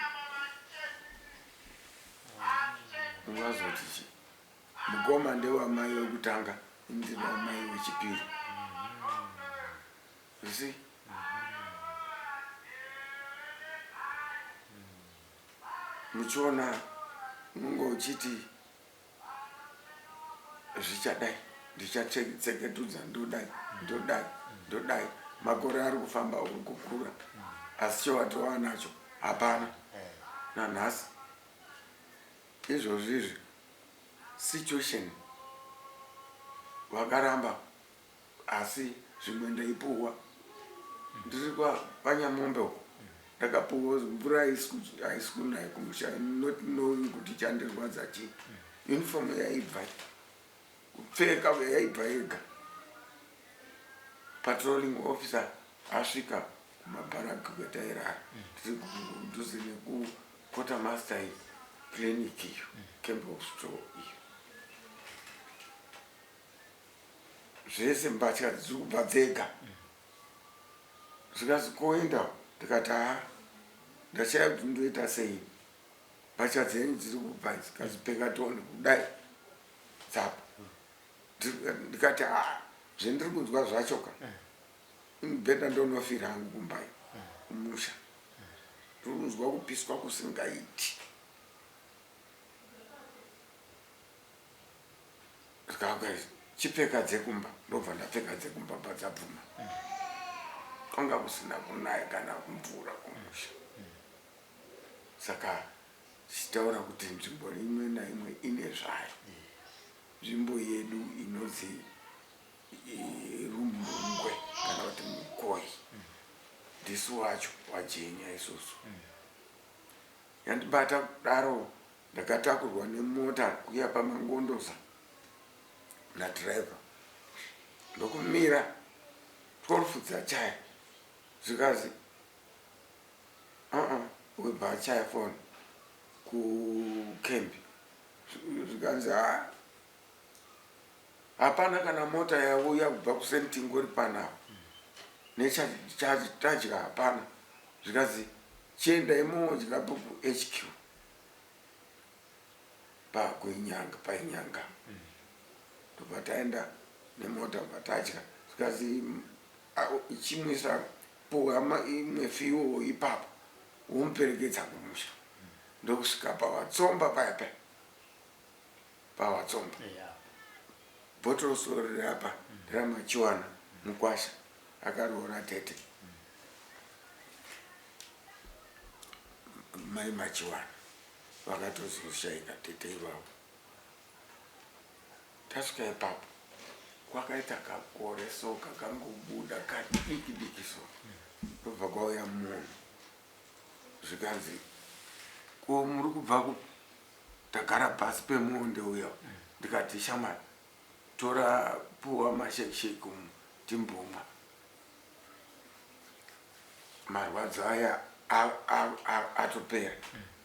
Ungazoti chi mukoma ndewamai wekutanga ndiri wamai wechipiri. You see? Muchiona unenge uchiti zvichadai ndichatseketudza ndodai ndodai ndodai makore ari kufamba uri kukura asi chewatova nacho hapana nanhasi izvozvi izvi situation vakaramba asi zvimwe ndaipuhwa ndiri kwanyamombe uko ndakapuhwa mvura haisi kunaya kumusha not knowing kuti chandirwadza chii. Uniform yaibva kupfeka yaibva yega. Patrolling officer asvika kumabharaki kwetairara tiri kudhuze nekuquartermaster iyi clinic iyo Campbell store iyo zvese mbatya dziri kubva dzega zvikazi koenda ndikati haa ndashaya kuti ndoita sei mbatya dzenyu dziri kubva dzikazipfeka tione kudai dzapo ndikati haa zvendiri kunzwa zvacho ka better ndonofira hangu kumbai kumusha ndiri kunzwa kupiswa kusingaiti chipfeka dzekumba ndobva ndapfeka dzekumba padzabvuma kwanga kusina kunaya kana kumvura kumusha saka tichitaura kuti nzvimbo imwe naimwe ine zvayo nzvimbo yedu inonzi Rumhungwe kana kuti Mukoi ndisu wacho wajenya isusu. Yandibata kudaro ndakatakurwa nemota kuya paMangondosa nadriver ndokumira 12 dzachaya zvikazi uh-uh, webva achaya foni kukembi zvikanzi ha hapana kana mota yauya kubva kusentingori panapa nechatadya hapana zvikanzi chiendai modya kuHQ pakuinyanga painyanga ndobva taenda nemota bva tadya zvikanzi ichimwisa puwa imwe fiwo ipapo womuperekedza kumusha ndokusvika pawatsomba paya paya pawatsomba bhotoro soro riri apa ramachiwana mukwasha akaroora tete mai Machiwana vakatozoshaika tete ivavo. Tasvika ipapo kwakaita kakore so kakangobuda kadiki diki so ndobva kwauya munhu zvikanzi ko muri kubva kupi tagara pasi pemuonde uya ndikati shamwari tora puwa mashekisheki umu timbomwa marwadzo aya atopera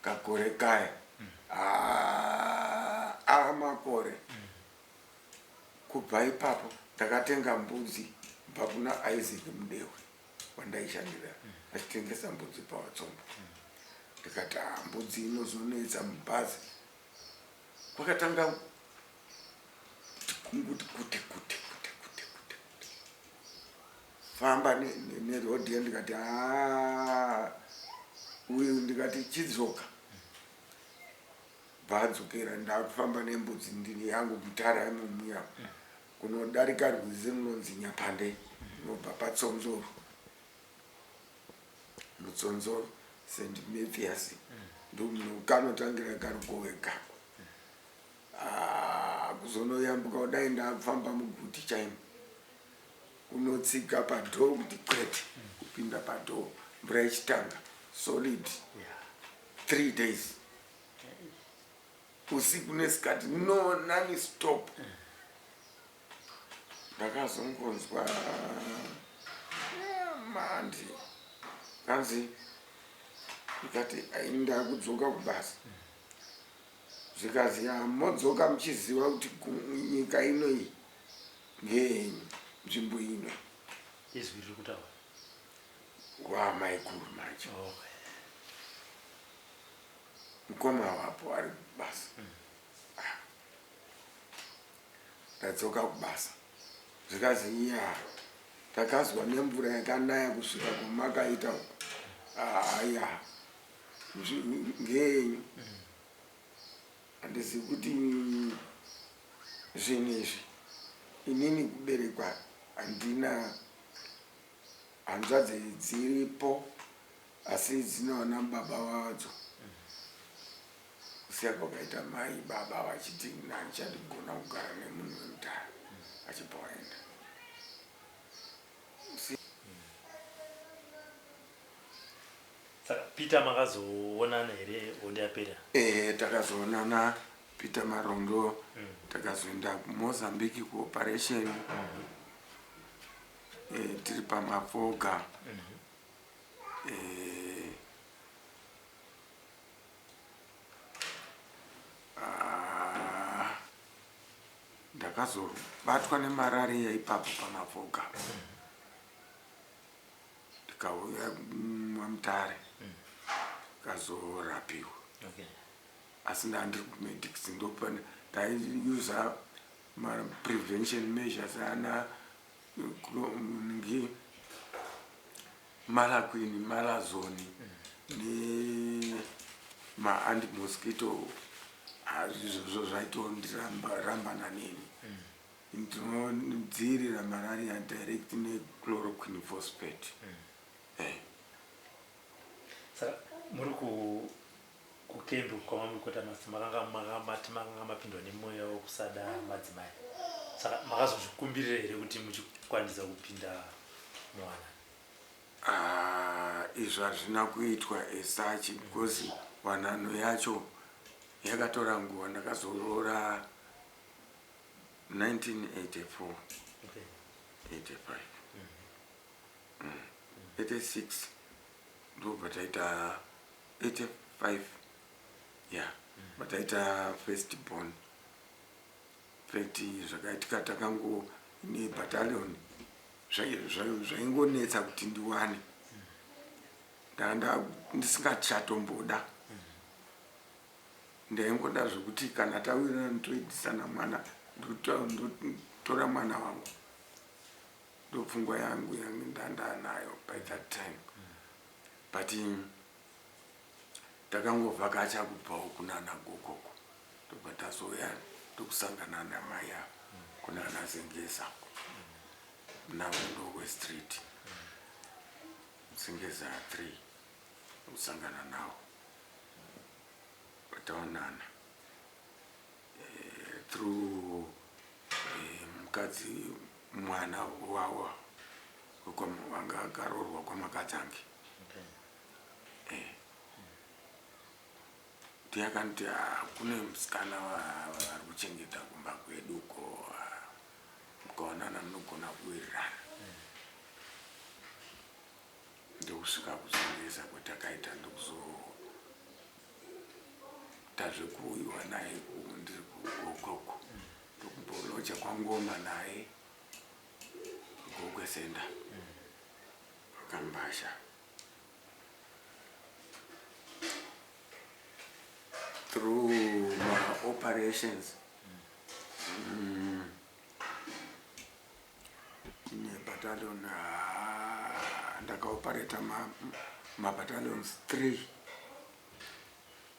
kakore kaya ava makore kubva ipapo ndakatenga mbudzi kubva kuna Isaac Mudewe wandaishandira achitengesa mbudzi pawatsomba ndikati ah, mbudzi inozonetsa mubhazi kwakatanga kunguti kute kute kute kute kute kute famba nerodhi ndikati haa uyu ndikati chidzoka bvadzokera ndakufamba nembudzi ndini yangu mutara imomuya kunodarika rwizi runonzi Nyapande runobva paTsonzoro muTsonzoro St Mathias ndomukanotangira karukove kako ah, kuzonoyambuka kudai ndakufamba muguti chaimo unotsika padhoo kuti kwete kupinda padhoo mvura ichitanga solid 3 days usiku nesikati no nani stop ndakazongonzwa mandi kanzi ndikati ndakudzoka kubasa zvikazi modzoka muchiziva kuti nyika inoyi ngeyenyu nzvimbo ino izwi riri kutaura wamaikuru manje mukoma wapo ari kubasa ah. Ndadzoka kubasa zvikazi ya takazwa nemvura yakanaya kusvika kwamakaita uku aya ngeyenyu handizivi kuti zvinhu izvi inini kuberekwa handina hanzvadzi dziripo asi dzinoona baba vadzo kusiya kwakaita mai baba vachiti handichadi kugona kugara nemunhu wemudhara achibva waenda. Saka Peter makazoonana here hondo yapera? Ehe, takazoonana Peter Marondo. Takazoenda kuMozambique kuoperation tiri pamafoga. Ah, ndakazobatwa nemararia ipapo pamafoga ndikauya mumutare ndikazorapiwa asi ndandiri kumedics ndopane ndaiusa maprevention measures ana ngi malaquin malazoni nemaantimosquito izvozvo zvaitondirambana neni ndinodzivirira malaria direct nechloroquine phosphate Eh. Saka muri kukembi kwamamuri kuita masi makanga mati makanga mapindwa nemweya wokusada madzimai saka makazozvikumbirira here kuti muchikwanisa kupinda muwana? Ah, izvo hazvina kuitwa as such because Wanano yacho yakatora nguva, ndakazoroora 1984. 85, 86 ndobva taita 85, ya, bataita first born. Fact, zvakaitika, takango nebattalion zvaingonetsa kuti ndiwane. Ndanga ndisingachatomboda, ndaingoda zvokuti kana tawirirana toitisana mwana, ndotora mwana wangu. Ndopfungwa yangu yandandanayo by that time. But takangovhakacha kubvawo kunana Gokoko, ndobva tazouya ndokusangana namai ava kunana Zengeza, naNdokwe Street, Zengeza 3, kusangana nawo, taonana through mukadzi, mwana wawa wanga akaroorwa kwaMakadzange. Ndiye akanditi, "Ah, kune musikana vari kuchengeta kumba kwedu ko, ah, mukaonana munogona kuwirirana." Ndokusvika kuZengeza kwatakaita, ndokuzoita zvekuuyiwa naye ndiri kuGokoko, ndokumboloja kwaNgoma naye, Gokwe Center, Kambasha. Through maoperations nebattalion, ah, ndakaoperata mabattalions 3,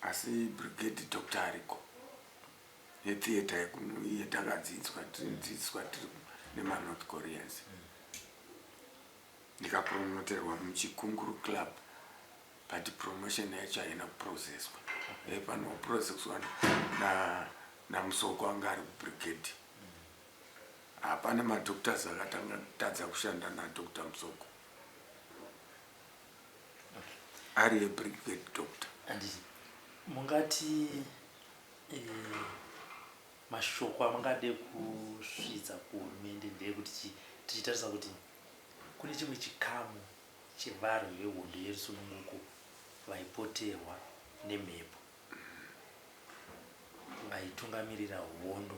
asi brigade doctor ariko netheatre yetakadzidzwa, tiridzidziswa tiri nemaNorth Koreans. Ndikapromoterwa muChikunguru Club, but promotion yacho haina kuprocesswa, yaifanirwa kuprocesswa naMusoko anga ari kubrigade. Hapana madoctors akatanga tadza kushanda naDr Musoko ari yebrigade doctor. Handiti mungati mashoko amungade kusvitsa kuhurumende ndeyekuti tichitarisa kuti kune chimwe chikamu chevarwi vehondo yerusununguko vaipoterwa nemhepo, vaitungamirira hondo,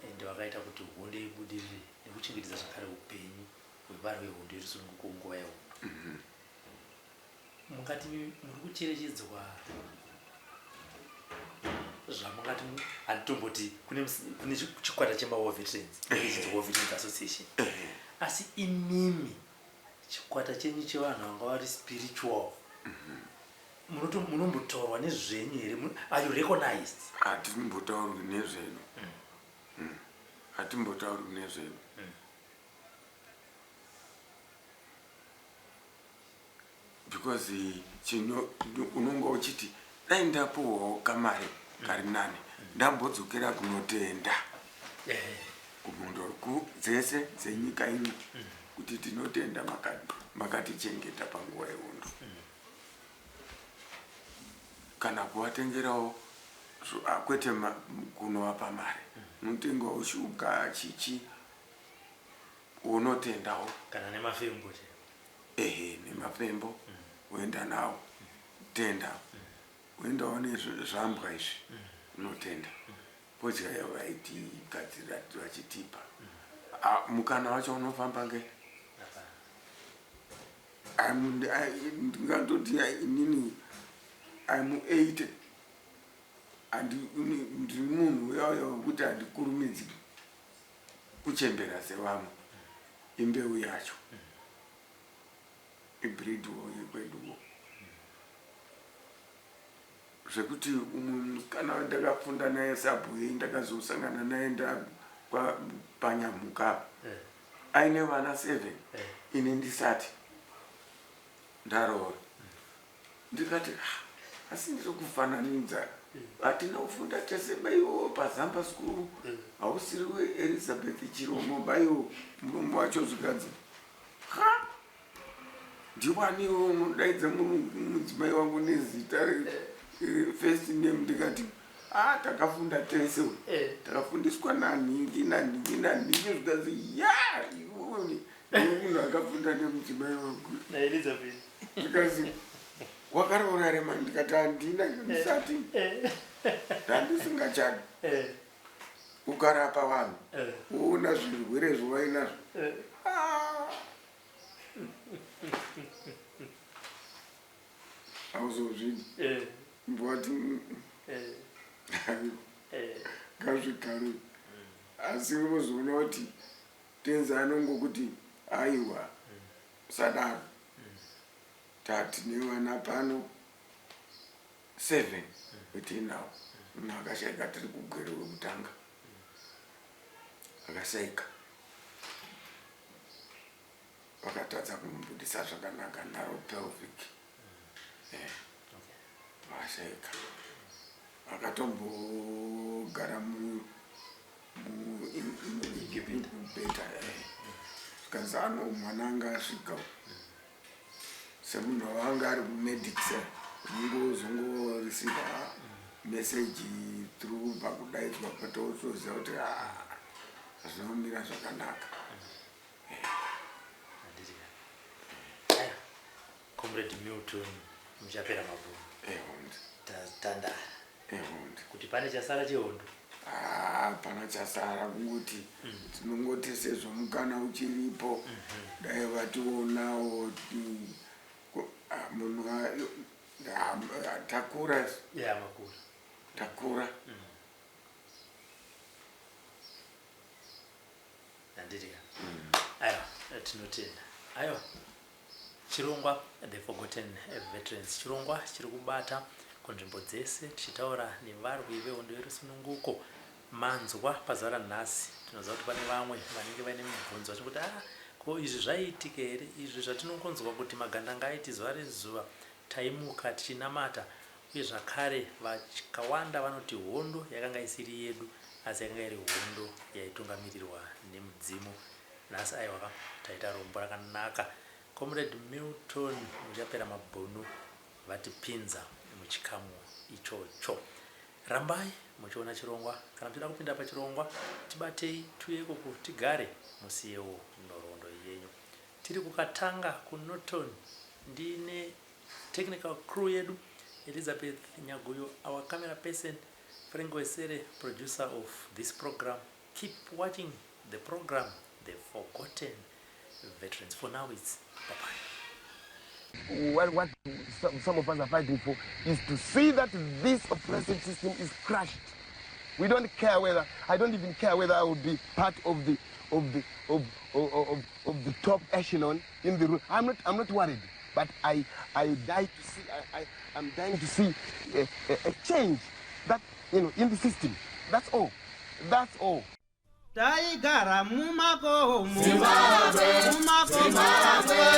ende vakaita kuti hondo ibudirire nekuchengetedza zvakare upenyu hwevarwi vehondo yerusununguko nguva yehondo, mungati muri kucherechedzwa zvamungati? Handitomboti kune chikwata chemawar veterans, chinzi War Veterans Association, asi imimi chikwata chenyu chevanhu vanga vari spiritual, munombotaurwa nezvenyu here? Are you recognized? Hatimbotaurwi nezvedu. Hatimbotaurwi nezvedu because chino unonga uchiti dai ndapuhwawo kamari kari nani, ndambodzokera kunotenda kumhondoro dzese dzenyika ino kuti tinotenda makatichengeta panguva yehondo, kana kuvatengerawo kwete kunovapa mari, unotengawo shuga, chichi, unotendawo. Kana nemafembo che Ehe, nemafembo, woenda nawo, tenda, woendawo nezvambwa izvi, unotenda fodya yavaitigadzirira vachitipa. Ah, mukana wacho unofamba nge Hapana. Ndingatoti inini I'm 80. Ndiri munhu uya uya wekuti handikurumidzi kuchembera sevamwe. Imbeu yacho, ibreedwo yekweduwo, zvekuti umwe musikana wandakafunda naye sabhuye, ndakazosangana naye panyamhuka aine vana 7, ini ndisati ndaroora. Ndikati, "Ah, asi ndiri kufananidza, hatina kufunda tese baiwo paZamba School? Hausiri weElizabeth Chiromo baiwo?" Muromo wacho zvikanzi, "Ha." Ndiwani iwe unodaidza mudzimai wangu nezita first name? Ndikati, a ah, takafunda tese, eh. takafundiswa nanhingi nanhingi nanhingi. Zvikazi, ya, iwe munhu akafunda nemudzimai wangu. Zvikazi, wakaroora rema? Ndikati, handina, ndisati eh. ndandisingachadi. Eh. Ukarapa vanhu, woona zvirwere zvawainazvo. Ah. Hauzozvidi. Mbwati ngazvigare, asi unozoona kuti tenzi anongokuti, aiwa, usadaro. Tati nevana pano seven wetinawo, munhu akashaika tiri kugwere wekutanga akashaika, vakatadza kumubudisa zvakanaka, narrow pelvic, eh, vakashaika. Akatombogara muincubator, zvikanzi ano mwana anga asvika semunhu wanga ari kumedics, unongozongoreceiva message through pakudaidzwa, patozoziva kuti hazvina kumira zvakanaka. Handiti ka? Comrade Milton Muchapera Mabhunu, Ehondi. Tandara. Ehondi. Kuti pane chasara chehondo? Hapana chasara, kungoti tinongoti sezvo mukana uchiripo, dai vationawo munhu takura. Ya, makura. Takura. Handiti ka? Aiwa, tinotenda. Aiwa, chirongwa The Forgotten Veterans, chirongwa chiri kubata kunzvimbo dzese tichitaura nevarwi vehondo yerusununguko. Manzwa pazuva ranhasi. Tinoziva kuti pane vamwe vanenge vaine mibvunzo vachingoti, ah, ko izvi zvaiitika here, izvi zvatinongonzwa kuti magandanga aiti zuva rezuva taimuka tichinamata? Uye zvakare vakawanda vanoti hondo yakanga isiri yedu, asi yakanga iri hondo yaitungamirirwa nemudzimu. Nhasi, aiwa, taita rombo rakanaka. Comrade Milton Muchapera Mabhunu vatipinza muchikamu ichocho. Rambai muchiona chirongwa. Kana muchida kupinda pachirongwa, tibatei, tiuye ikoko tigare, musiyewo nhoroondo yenyu. Tiri kuKatanga, kuNorton. Ndine technical crew yedu, Elizabeth Nyaguyo, our camera person, Frank Wesere, producer of this program. Keep watching the program, The Forgotten Veterans. For now, it's bye bye. What some of us are fighting for is to see that this oppressive system is crushed. We don't care whether, I don't even care whether I will be part of the top echelon in the room. I'm not worried, but I die to see, I'm dying to see a change in the system. That's all. That's all. Taigara mumakomo, mumakomo,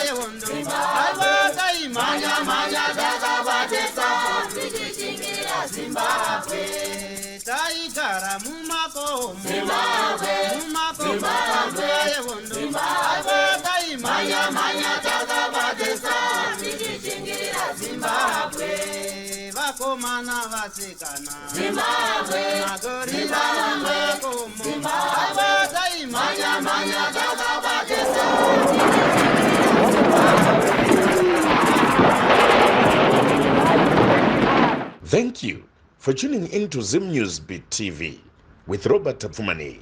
yehondo. Aiwa, taimhanya mhanya takabatisa tichishingirira Zimbabwe. Taigara mumakomo, mumakomo, yehondo. Aiwa, taimhanya mhanya takabatisa tichishingirira Zimbabwe. Vakomana, vasikana, Zimbabwe. Magorila mumakomo. Aiwa, taimhanya mhanya takabatisa. Thank you for tuning in to Zim News Beat TV with Robert Tafumani.